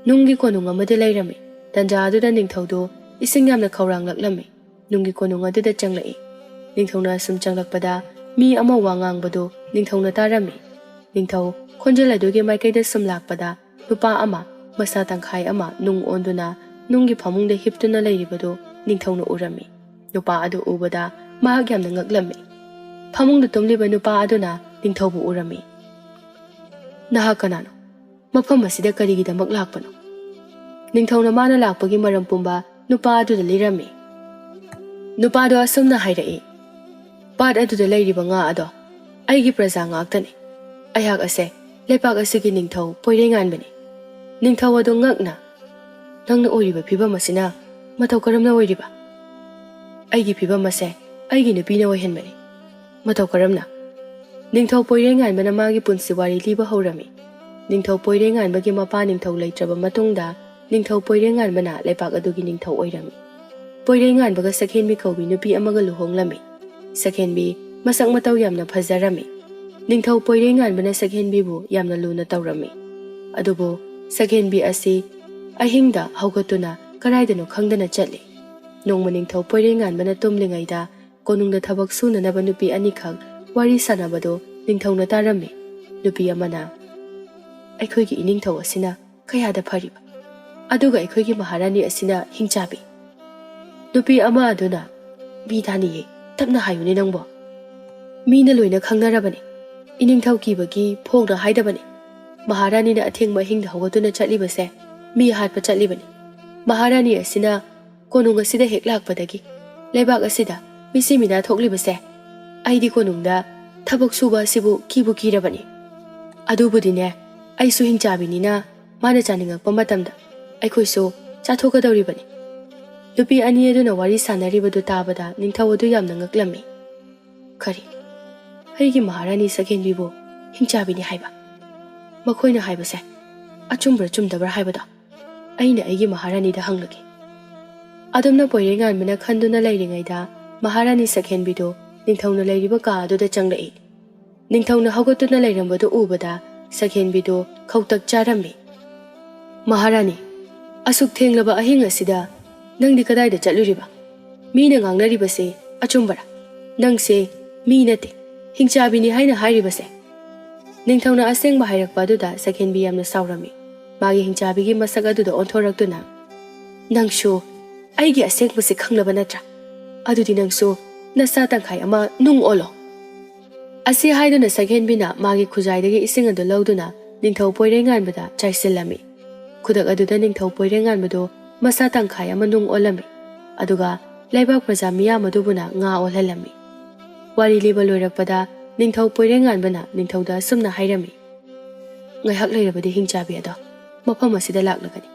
ꯅꯨꯡꯒꯤ ꯀꯣꯅꯨꯡ ꯑꯃꯗꯤ ꯂꯩꯔꯝꯃꯤ꯫ ꯇꯟꯖꯥ ꯑꯗꯨꯗ ꯅꯤꯡꯊꯧꯗꯨ ꯏꯁꯤꯡ ꯌꯥꯝꯅ ꯈꯧꯔꯥꯡꯂꯛꯂꯝꯃꯤ꯫ ꯅꯨꯡꯒꯤ ꯀꯣꯅꯨꯡ ꯑꯗꯨꯗ ꯆꯪꯂꯛꯏ꯫ ꯅꯤꯡꯊꯧꯅ ꯁꯨꯝ ꯆꯪꯂꯛꯄꯗ ꯃꯤ ꯑꯃ ꯋꯥ ꯉꯥꯡꯕꯗꯨ ꯅꯤꯡꯊꯧꯅ ꯇꯥꯔꯝꯃꯤ꯫ ꯅꯤꯡꯊꯧ ꯈꯣꯟꯖꯦꯜ ꯑꯗꯨꯒꯤ ꯃꯥꯏꯀꯩꯗ ꯁꯨꯝ ꯂꯥꯛꯄꯗ ꯅꯨꯄꯥ ꯑꯃ ꯃꯁꯥ ꯇꯪꯈꯥꯏ ꯑꯃ ꯅꯨꯡ ꯑꯣꯟꯗꯨꯅ ꯅꯨꯡꯒꯤ ꯐꯃꯨꯡꯗ ꯍꯤꯞꯇꯨꯅ ꯂꯩꯔꯤꯕꯗꯨ ꯅꯤꯡꯊꯧꯅ ꯎꯔꯝꯃꯤ꯫ ꯅꯨꯄꯥ ꯑꯗꯨ ꯎꯕꯗ ꯃꯍꯥꯛ ꯌꯥꯝꯅ ꯉꯛꯂꯝꯃꯤ꯫ ꯐꯃꯨꯡꯗ ꯇꯨꯝꯂꯤꯕ ꯅꯨꯄꯥ ꯑꯗꯨꯅ ꯅꯤꯡꯊꯧꯕꯨ ꯎꯔꯝꯃꯤ꯫ "ꯅꯍꯥꯛ ꯀꯅꯥꯅꯣ? ꯃꯐꯝ ꯑꯁꯤꯗ ꯀꯔꯤꯒꯤꯗꯃꯛ ꯂꯥꯛꯄꯅꯣ?" ꯅꯤꯡꯊꯧꯅ ꯃꯥꯅ ꯂꯥꯛꯄꯒꯤ ꯃꯔꯝ ꯄꯨꯝꯕ ꯅꯨꯄꯥ ꯑꯗꯨꯗ ꯂꯤꯔꯝꯃꯤ꯫ ꯅꯨꯄꯥꯗꯣ ꯑꯁꯨꯝꯅ ꯍꯥꯏꯔꯛꯏ, "ꯄꯥꯠ ꯑꯗꯨꯗ ꯂꯩꯔꯤꯕ ꯉꯥ ꯑꯗꯣ ꯑꯩꯒꯤ ꯄ꯭ꯔꯖꯥ ꯉꯥꯛꯇꯅꯤ꯫ ꯑꯩꯍꯥꯛ ꯑꯁꯦ ꯂꯩꯄꯥꯛ ꯑꯁꯤꯒꯤ ꯅꯤꯡꯊꯧ ꯄꯣꯏꯔꯩꯉꯥꯟꯕꯅꯤ꯫" ꯅꯤꯡꯊꯧ ꯑꯗꯨ ꯉꯛꯅ, "ꯅꯪꯅ ꯑꯣꯏꯔꯤꯕ ꯐꯤꯕꯝ ꯑꯁꯤꯅ ꯃꯇꯧ ꯀꯔꯝꯅ ꯑꯣꯏꯔꯤꯕ?" "ꯑꯩꯒꯤ ꯐꯤꯕꯝ ꯑꯁꯦ ꯑꯩꯒꯤ ꯅꯨꯄꯤꯅ ꯑꯣꯏꯍꯟꯕꯅꯤ꯫" "ꯃꯇꯧ ꯀꯔꯝꯅ?" ꯅꯤꯡꯊꯧ ꯄꯣꯏꯔꯩꯉꯥꯟꯕꯅ ꯃꯥꯒꯤ ꯄꯨꯟꯁꯤ ꯋꯥꯔꯤ ꯂꯤꯕ ꯍꯧꯔꯝꯃꯤ꯫ ꯅꯤꯡꯊꯧ ꯄꯣꯏꯔꯩꯉꯥꯟꯕꯒꯤ ꯃꯄꯥ ꯅꯤꯡꯊꯧ ꯂꯩꯇ꯭ꯔꯕ ꯃꯇꯨꯡꯗ ꯅꯤꯡꯊꯧ ꯄꯣꯏꯔꯩꯉꯥꯟꯕꯅ ꯂꯩꯄꯥꯛ ꯑꯗꯨꯒꯤ ꯅꯤꯡꯊꯧ ꯑꯣꯏꯔꯝꯃꯤ꯫ ꯄꯣꯏꯔꯩꯉꯥꯟꯕꯒ ꯁꯛꯍꯦꯟꯕꯤ ꯀꯧꯕꯤ ꯅꯨꯄꯤ ꯑꯃꯒ ꯂꯨꯍꯣꯡꯂꯝꯃꯤ꯫ ꯁꯛꯍꯦꯟꯕꯤ ꯃꯁꯛ ꯃꯇꯧ ꯌꯥꯝꯅ ꯐꯖꯔꯝꯃꯤ꯫ ꯅꯤꯡꯊꯧ ꯄꯣꯏꯔꯩꯉꯥꯟꯕꯅ ꯁꯛꯍꯦꯟꯕꯤꯕꯨ ꯌꯥꯝꯅ ꯂꯨꯅ ꯇꯧꯔꯝꯃꯤ꯫ ꯑꯗꯨꯕꯨ ꯁꯛꯍꯦꯟꯕꯤ ꯑꯁꯤ ꯑꯍꯤꯡꯗ ꯍꯧꯒꯠꯇꯨꯅ ꯀꯗꯥꯏꯗꯅꯣ ꯈꯪꯗꯅ ꯆꯠꯂꯤ꯫ ꯅꯣꯡꯃ ꯅꯤꯡꯊꯧ ꯄꯣꯏꯔꯩꯉꯥꯟꯕꯅ ꯇꯨꯝꯂꯤꯉꯩꯗ ꯀꯣꯅꯨꯡꯗ ꯊꯕꯛ ꯁꯨꯅꯅꯕ ꯅꯨꯄꯤ ꯑꯅꯤꯈꯛ ꯋꯥꯔꯤ ꯁꯥꯟꯅꯕꯗꯨ ꯅꯤꯡꯊꯧꯅ ꯇꯥꯔꯝꯃꯤ꯫ ꯅꯨꯄꯤ ꯑꯃꯅ, "ꯑꯩꯈꯣꯏꯒꯤ ꯏꯅꯤꯡꯊꯧ ꯑꯁꯤꯅ ꯀꯌꯥꯗ ꯐꯔꯤꯕ, ꯑꯗꯨꯒ ꯑꯩꯈꯣꯏꯒꯤ ꯃꯍꯥꯔꯥꯅꯤ ꯑꯁꯤꯅ ꯍꯤꯡꯆꯥꯕꯤ"꯫ ꯅꯨꯄꯤ ꯑꯃ ꯑꯗꯨꯅ, "ꯃꯤ ꯇꯥꯅꯤꯌꯦ, ꯇꯞꯅ ꯍꯥꯏꯌꯨꯅꯦ ꯅꯪꯕꯣ꯫ ꯃꯤꯅ ꯂꯣꯏꯅ ꯈꯪꯅꯔꯕꯅꯤ, ꯏꯅꯤꯡꯊꯧ ꯀꯤꯕꯒꯤ ꯐꯣꯡꯅ ꯍꯥꯏꯗꯕꯅꯤ꯫ ꯃꯍꯥꯔꯥꯅꯤꯅ ꯑꯊꯦꯡꯕ ꯑꯍꯤꯡꯗ ꯍꯧꯒꯠꯇꯨꯅ ꯆꯠꯂꯤꯕꯁꯦ ꯃꯤ ꯍꯥꯠꯄ ꯆꯠꯂꯤꯕꯅꯤ꯫ ꯃꯍꯥꯔꯥꯅꯤ ꯑꯁꯤꯅ ꯀꯣꯅꯨꯡ ꯑꯁꯤꯗ ꯍꯦꯛ ꯂꯥꯛꯄꯗꯒꯤ ꯂꯩꯕꯥꯛ ꯑꯁꯤꯗ ꯃꯤꯁꯤ ꯃꯤꯅꯥ ꯊꯣꯛꯂꯤꯕꯁꯦ, ꯑꯩꯗꯤ ꯀꯣꯅꯨꯡꯗ ꯊꯕꯛ ꯁꯨꯕ ꯑꯁꯤꯕꯨ ꯀꯤꯕꯨ ꯀꯤꯔꯕꯅꯤ꯫ ꯑꯗꯨꯕꯨꯗꯤꯅꯦ, ꯑꯩꯁꯨ ꯍꯤꯡꯆꯥꯕꯤꯅꯤꯅ ꯃꯥꯅ ꯆꯥꯅꯤꯡꯉꯛꯄ ꯃꯇꯝꯗ ꯑꯩꯈꯣꯏꯁꯨ ꯆꯥꯊꯣꯛꯀꯗꯧꯔꯤꯕꯅꯤ"꯫ ꯅꯨꯄꯤ ꯑꯅꯤ ꯑꯗꯨꯅ ꯋꯥꯔꯤ ꯁꯥꯟꯅꯔꯤꯕꯗꯨ ꯇꯥꯕꯗ ꯅꯤꯡꯊꯧ ꯑꯗꯨ ꯌꯥꯝꯅ ꯉꯛꯂꯝꯃꯤ꯫ "ꯀꯔꯤ? ꯑꯩꯒꯤ ꯃꯍꯥꯔꯥꯅꯤ ꯁꯛꯍꯦꯟꯕꯤꯕꯨ ꯍꯤꯡꯆꯥꯕꯤꯅꯤ ꯍꯥꯏꯕ? ꯃꯈꯣꯏꯅ ꯍꯥꯏꯕꯁꯦ ꯑꯆꯨꯝꯕ꯭ꯔꯥ ꯆꯨꯝꯗꯕ꯭ꯔꯥ ꯍꯥꯏꯕꯗꯣ ꯑꯩꯅ ꯑꯩꯒꯤ ꯃꯍꯥꯔꯥꯅꯤꯗ ꯍꯪꯂꯒꯦ"꯫ ꯑꯗꯨꯝꯅ ꯄꯣꯏꯔꯩꯉꯥꯟꯕꯅ ꯈꯟꯗꯨꯅ ꯂꯩꯔꯤꯉꯩꯗ ꯃꯍꯥꯔꯥꯅꯤ ꯁꯛꯍꯦꯟꯕꯤꯗꯨ ꯅꯤꯡꯊꯧꯅ ꯂꯩꯔꯤꯕ ꯀꯥ ꯑꯗꯨꯗ ꯆꯪꯂꯛꯏ꯫ ꯅꯤꯡꯊꯧꯅ ꯍꯧꯒꯠꯇꯨꯅ ꯂꯩꯔꯝꯕꯗꯨ ꯎꯕꯗ ꯁꯛꯍꯦꯟꯕꯤꯗꯨ ꯈꯧꯇꯛ ꯆꯥꯔꯝꯃꯤ꯫ "ꯃꯍꯥꯔꯥꯅꯤ, ꯑꯁꯨꯛ ꯊꯦꯡꯂꯕ ꯑꯍꯤꯡ ꯑꯁꯤꯗ ꯅꯪꯗꯤ ꯀꯗꯥꯏꯗ ꯆꯠꯂꯨꯔꯤꯕ? ꯃꯤꯅ ꯉꯥꯡꯅꯔꯤꯕꯁꯤ ꯑꯆꯨꯝꯕꯔꯥ? ꯅꯪꯁꯦ ꯃꯤ ꯅꯠꯇꯦ, ꯍꯤꯡꯆꯥꯕꯤꯅꯤ ꯍꯥꯏꯅ ꯍꯥꯏꯔꯤꯕꯁꯦ"꯫ ꯅꯤꯡꯊꯧꯅ ꯑꯁꯦꯡꯕ ꯍꯥꯏꯔꯛꯄ ꯑꯗꯨꯗ ꯁꯛꯍꯦꯟꯕꯤ ꯌꯥꯝꯅ ꯁꯥꯎꯔꯝꯃꯤ꯫ ꯃꯥꯒꯤ ꯍꯤꯡꯆꯥꯕꯤꯒꯤ ꯃꯁꯛ ꯑꯗꯨꯗ ꯑꯣꯟꯊꯣꯔꯛꯇꯨꯅ, "ꯅꯪꯁꯨ ꯑꯩꯒꯤ ꯑꯁꯦꯡꯕꯁꯤ ꯈꯪꯂꯕ ꯅꯠꯇ꯭ꯔꯥ? ꯑꯗꯨꯗꯤ ꯅꯪꯁꯨ ꯅꯁꯥ ꯇꯪꯈꯥꯏ ꯑꯃ ꯅꯨꯡ ꯑꯣꯜꯂꯣ"꯫ ꯑꯁꯤ ꯍꯥꯏꯗꯨꯅ ꯁꯛꯍꯦꯟꯕꯤꯅ ꯃꯥꯒꯤ ꯈꯨꯖꯥꯏꯗꯒꯤ ꯏꯁꯤꯡ ꯑꯗꯨ ꯂꯧꯗꯨꯅ ꯅꯤꯡꯊꯧ ꯄꯣꯏꯔꯩꯉꯥꯟꯕꯗ ꯆꯥꯏꯁꯤꯜꯂꯝꯃꯤ꯫ ꯈꯨꯗꯛ ꯑꯗꯨꯗ ꯅꯤꯡꯊꯧ ꯄꯣꯏꯔꯩꯉꯥꯟꯕꯗꯨ ꯃꯁꯥ ꯇꯪꯈꯥꯏ ꯑꯃ ꯅꯨꯡ ꯑꯣꯜꯂꯝꯃꯤ꯫ ꯑꯗꯨꯒ ꯂꯩꯕꯥꯛ ꯄ꯭ꯔꯖꯥ ꯃꯤꯌꯥꯝ ꯑꯗꯨꯕꯨꯅ ꯉꯥ ꯑꯣꯜꯍꯜꯂꯝꯃꯤ꯫ ꯋꯥꯔꯤ ꯂꯤꯕ ꯂꯣꯏꯔꯛꯄꯗ ꯅꯤꯡꯊꯧ ꯄꯣꯏꯔꯩꯉꯥꯟꯕꯅ ꯅꯤꯡꯊꯧꯗ ꯑꯁꯨꯝꯅ ꯍꯥꯏꯔꯝꯃꯤ, "ꯉꯥꯏꯍꯥꯛ ꯂꯩꯔꯕꯗꯤ ꯍꯤꯡꯆꯥꯕꯤ ꯑꯗꯣ ꯃꯐꯝ ꯑꯁꯤꯗ ꯂꯥꯛꯂꯒꯅꯤ꯫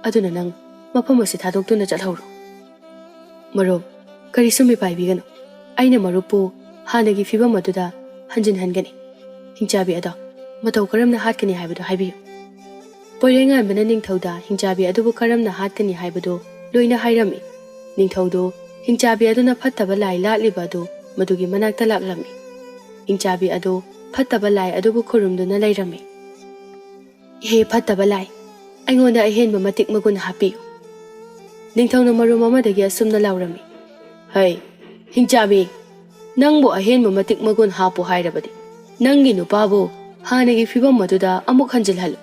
ꯑꯗꯨꯅ ꯅꯪ ꯃꯐꯝ ꯑꯁꯤ ꯊꯥꯗꯣꯛꯇꯨꯅ ꯆꯠꯍꯧꯔꯣ"꯫ "ꯃꯔꯨꯞ, ꯀꯔꯤꯁꯨ ꯃꯤꯄꯥꯏꯕꯤꯒꯅꯨ꯫ ꯑꯩꯅ ꯃꯔꯨꯞꯄꯨ ꯍꯥꯟꯅꯒꯤ ꯐꯤꯕꯝ ꯑꯗꯨꯗ ꯍꯟꯖꯤꯟꯍꯟꯒꯅꯤ꯫ ꯍꯤꯡꯆꯥꯕꯤ ꯑꯗꯣ ꯃꯇꯧ ꯀꯔꯝꯅ ꯍꯥꯠꯀꯅꯤ ꯍꯥꯏꯕꯗꯨ ꯍꯥꯏꯕꯤꯌꯨ"꯫ ꯄꯣꯏꯔꯩꯉꯥꯟꯕꯅ ꯅꯤꯡꯊꯧꯗ ꯍꯤꯡꯆꯥꯕꯤ ꯑꯗꯨꯕꯨ ꯀꯔꯝꯅ ꯍꯥꯠꯀꯅꯤ ꯍꯥꯏꯕꯗꯨ ꯂꯣꯏꯅ ꯍꯥꯏꯔꯝꯃꯤ꯫ ꯅꯤꯡꯊꯧꯗꯨ ꯍꯤꯡꯆꯥꯕꯤ ꯑꯗꯨꯅ ꯐꯠꯇꯕ ꯂꯥꯏ ꯂꯥꯠꯂꯤꯕ ꯑꯗꯨ ꯃꯗꯨꯒꯤ ꯃꯅꯥꯛꯇ ꯂꯥꯛꯂꯝꯃꯤ꯫ ꯍꯤꯡꯆꯥꯕꯤ ꯑꯗꯨ ꯐꯠꯇꯕ ꯂꯥꯏ ꯑꯗꯨꯕꯨ ꯈꯨꯔꯨꯝꯗꯨꯅ ꯂꯩꯔꯝꯃꯤ꯫ "ꯍꯦ ꯐꯠꯇꯕ ꯂꯥꯏ, ꯑꯩꯉꯣꯟꯗ ꯑꯍꯦꯟꯕ ꯃꯇꯤꯛ ꯃꯒꯨꯟ ꯍꯥꯞꯄꯤꯌꯨ"꯫ ꯅꯤꯡꯊꯧꯅ ꯃꯔꯨꯝ ꯑꯃꯗꯒꯤ ꯑꯁꯨꯝꯅ ꯂꯥꯎꯔꯝꯃꯤ, "ꯍꯩ, ꯍꯤꯡꯆꯥꯕꯤ, ꯅꯪꯕꯨ ꯑꯍꯦꯟꯕ ꯃꯇꯤꯛ ꯃꯒꯨꯟ ꯍꯥꯞꯄꯨ ꯍꯥꯏꯔꯕꯗꯤ "ꯅꯪꯒꯤ ꯅꯨꯄꯥꯕꯨ ꯍꯥꯟꯅꯒꯤ ꯐꯤꯕꯝ ꯑꯗꯨꯗ ꯑꯃꯨꯛ ꯍꯟꯖꯤꯜꯍꯜꯂꯨ꯫"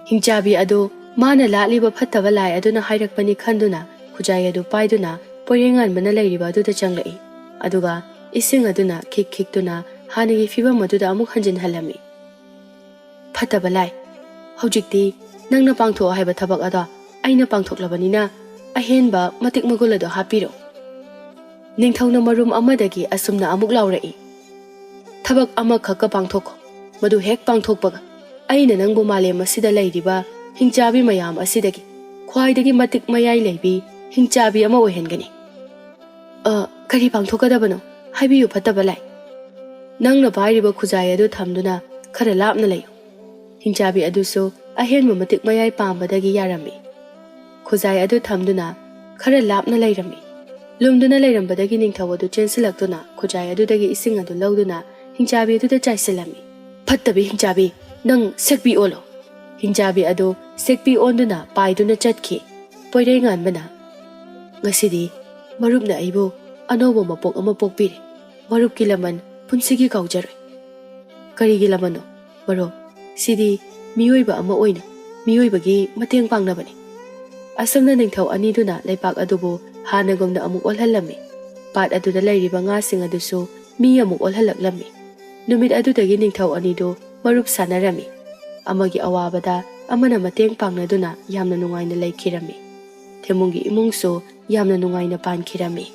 ꯍꯤꯡꯆꯥꯕꯤ ꯑꯗꯨ ꯃꯥꯅ ꯂꯥꯠꯂꯤꯕ ꯐꯠꯇꯕ ꯂꯥꯏ ꯑꯗꯨꯅ ꯍꯥꯏꯔꯛꯄꯅꯤ ꯈꯟꯗꯨꯅ ꯈꯨꯖꯥꯏ ꯑꯗꯨ ꯄꯥꯏꯗꯨꯅ ꯄꯣꯏꯔꯩꯉꯥꯟꯕꯅ ꯂꯩꯔꯤꯕ ꯑꯗꯨꯗ ꯆꯪꯂꯛꯏ꯫ ꯑꯗꯨꯒ ꯏꯁꯤꯡ ꯑꯗꯨꯅ ꯈꯤꯛ ꯈꯤꯛꯇꯨꯅ ꯍꯥꯟꯅꯒꯤ ꯐꯤꯕꯝ ꯑꯗꯨꯗ ꯑꯃꯨꯛ ꯍꯟꯖꯤꯟꯍꯜꯂꯝꯃꯤ꯫ "ꯐꯠꯇꯕ ꯂꯥꯏ, ꯍꯧꯖꯤꯛꯇꯤ ꯅꯪꯅ ꯄꯥꯡꯊꯣꯛꯑꯣ ꯍꯥꯏꯕ ꯊꯕꯛ ꯑꯗꯣ ꯑꯩꯅ ꯄꯥꯡꯊꯣꯛꯂꯕꯅꯤꯅ ꯑꯍꯦꯟꯕ ꯃꯇꯤꯛ ꯃꯒꯨꯜ ꯑꯗꯣ ꯍꯥꯞꯄꯤꯔꯣ꯫" ꯅꯤꯡꯊꯧꯅ ꯃꯔꯨꯝ ꯑꯃꯗꯒꯤ ꯑꯁꯨꯝꯅ ꯑꯃꯨꯛ ꯂꯥꯎꯔꯛꯏ, "ꯊꯕꯛ ꯑꯃꯈꯛꯀ ꯄꯥꯡꯊꯣꯛꯈꯣ꯫ ꯃꯗꯨ ꯍꯦꯛ ꯄꯥꯡꯊꯣꯛꯄꯒ ꯑꯩꯅ ꯅꯪꯕꯨ ꯃꯥꯂꯦꯝ ꯑꯁꯤꯗ ꯂꯩꯔꯤꯕ ꯍꯤꯡꯆꯥꯕꯤ ꯃꯌꯥꯝ ꯑꯁꯤꯗꯒꯤ ꯈ꯭ꯋꯥꯏꯗꯒꯤ ꯃꯇꯤꯛ ꯃꯌꯥꯏ ꯂꯩꯕꯤ ꯍꯤꯡꯆꯥꯕꯤ ꯑꯃ ꯑꯣꯏꯍꯟꯒꯅꯤ꯫" "ꯑ, ꯀꯔꯤ ꯄꯥꯡꯊꯣꯛꯀꯗꯕꯅꯣ? ꯍꯥꯏꯕꯤꯌꯨ, ꯐꯠꯇꯕ ꯂꯥꯏ꯫" "ꯅꯪꯅ ꯄꯥꯏꯔꯤꯕ ꯈꯨꯖꯥꯏ ꯑꯗꯨ ꯊꯝꯗꯨꯅ ꯈꯔ ꯂꯥꯞꯅ ꯂꯩꯌꯨ꯫" ꯍꯤꯡꯆꯥꯕꯤ ꯑꯗꯨꯁꯨ ꯑꯍꯦꯟꯕ ꯃꯇꯤꯛ ꯃꯌꯥꯏ ꯄꯥꯝꯕꯗꯒꯤ ꯌꯥꯔꯝꯃꯤ꯫ ꯈꯨꯖꯥꯏ ꯑꯗꯨ ꯊꯝꯗꯨꯅ ꯈꯔ ꯂꯥꯞꯅ ꯂꯩꯔꯝꯃꯤ꯫ ꯂꯨꯝꯗꯨꯅ ꯂꯩꯔꯝꯕꯗꯒꯤ ꯅꯤꯡꯊꯧ ꯑꯗꯨ ꯆꯦꯟꯁꯤꯜꯂꯛꯇꯨꯅ ꯈꯨꯖꯥꯏ ꯑꯗꯨꯗꯒꯤ ꯏꯁꯤꯡ ꯑꯗꯨ ꯂꯧꯗꯨꯅ ꯍꯤꯡꯆꯥꯕꯤ ꯑꯗꯨꯗ ꯆꯥꯏꯁꯤꯜꯂꯝꯃꯤ꯫ "ꯐꯠꯇꯕꯤ ꯍꯤꯡꯆꯥꯕꯤ, ꯅꯪ ꯁꯦꯛꯄꯤ ꯑꯣꯜꯂꯣ꯫" ꯍꯤꯡꯆꯥꯕꯤ ꯑꯗꯨ ꯁꯦꯛꯄꯤ ꯑꯣꯟꯗꯨꯅ ꯄꯥꯏꯗꯨꯅ ꯆꯠꯈꯤ꯫ ꯄꯣꯏꯔꯩꯉꯥꯟꯕꯅ, "ꯉꯁꯤꯗꯤ ꯃꯔꯨꯞꯅ ꯑꯩꯕꯨ ꯑꯅꯧꯕ ꯃꯄꯣꯛ ꯑꯃ ꯄꯣꯛꯄꯤꯔꯦ꯫ ꯃꯔꯨꯞꯀꯤ ꯂꯃꯟ ꯄꯨꯟꯁꯤꯒꯤ ꯀꯥꯎꯖꯔꯣꯏ꯫" "ꯀꯔꯤꯒꯤ ꯂꯃꯟꯅꯣ, ꯃꯔꯨꯞ? ꯁꯤꯗꯤ ꯃꯤꯑꯣꯏꯕ ꯑꯃ ꯑꯣꯏꯅ ꯃꯤꯑꯣꯏꯕꯒꯤ ꯃꯇꯦꯡ ꯄꯥꯡꯅꯕꯅꯤ꯫" ꯑꯁꯨꯝꯅ ꯅꯤꯡꯊꯧ ꯑꯅꯤꯗꯨꯅ ꯂꯩꯄꯥꯛ ꯑꯗꯨꯕꯨ ꯍꯥꯟꯅꯒꯨꯝꯅ ꯑꯃꯨꯛ ꯑꯣꯜꯍꯜꯂꯝꯃꯤ꯫ ꯄꯥꯠ ꯑꯗꯨꯗ ꯂꯩꯔꯤꯕ ꯉꯥꯁꯤꯡ ꯑꯗꯨꯁꯨ ꯃꯤ ꯑꯃꯨꯛ ꯑꯣꯜꯍꯜꯂꯛꯂꯝꯃꯤ꯫ ꯅꯨꯃꯤꯠ ꯑꯗꯨꯗꯒꯤ ꯅꯤꯡꯊꯧ ꯑꯅꯤꯗꯨ ꯃꯔꯨꯞ ꯁꯥꯟꯅꯔꯝꯃꯤ꯫ ꯑꯃꯒꯤ ꯑꯋꯥꯕꯗ ꯑꯃꯅ ꯃꯇꯦꯡ ꯄꯥꯡꯅꯗꯨꯅ ꯌꯥꯝꯅ ꯅꯨꯡꯉꯥꯏꯅ ꯂꯩꯈꯤꯔꯝꯃꯤ꯫ ꯊꯦꯃꯨꯡꯒꯤ ꯏꯃꯨꯡꯁꯨ ꯌꯥꯝꯅ ꯅꯨꯡꯉꯥꯏꯅ ꯄꯥꯟꯈꯤꯔꯝꯃꯤ꯫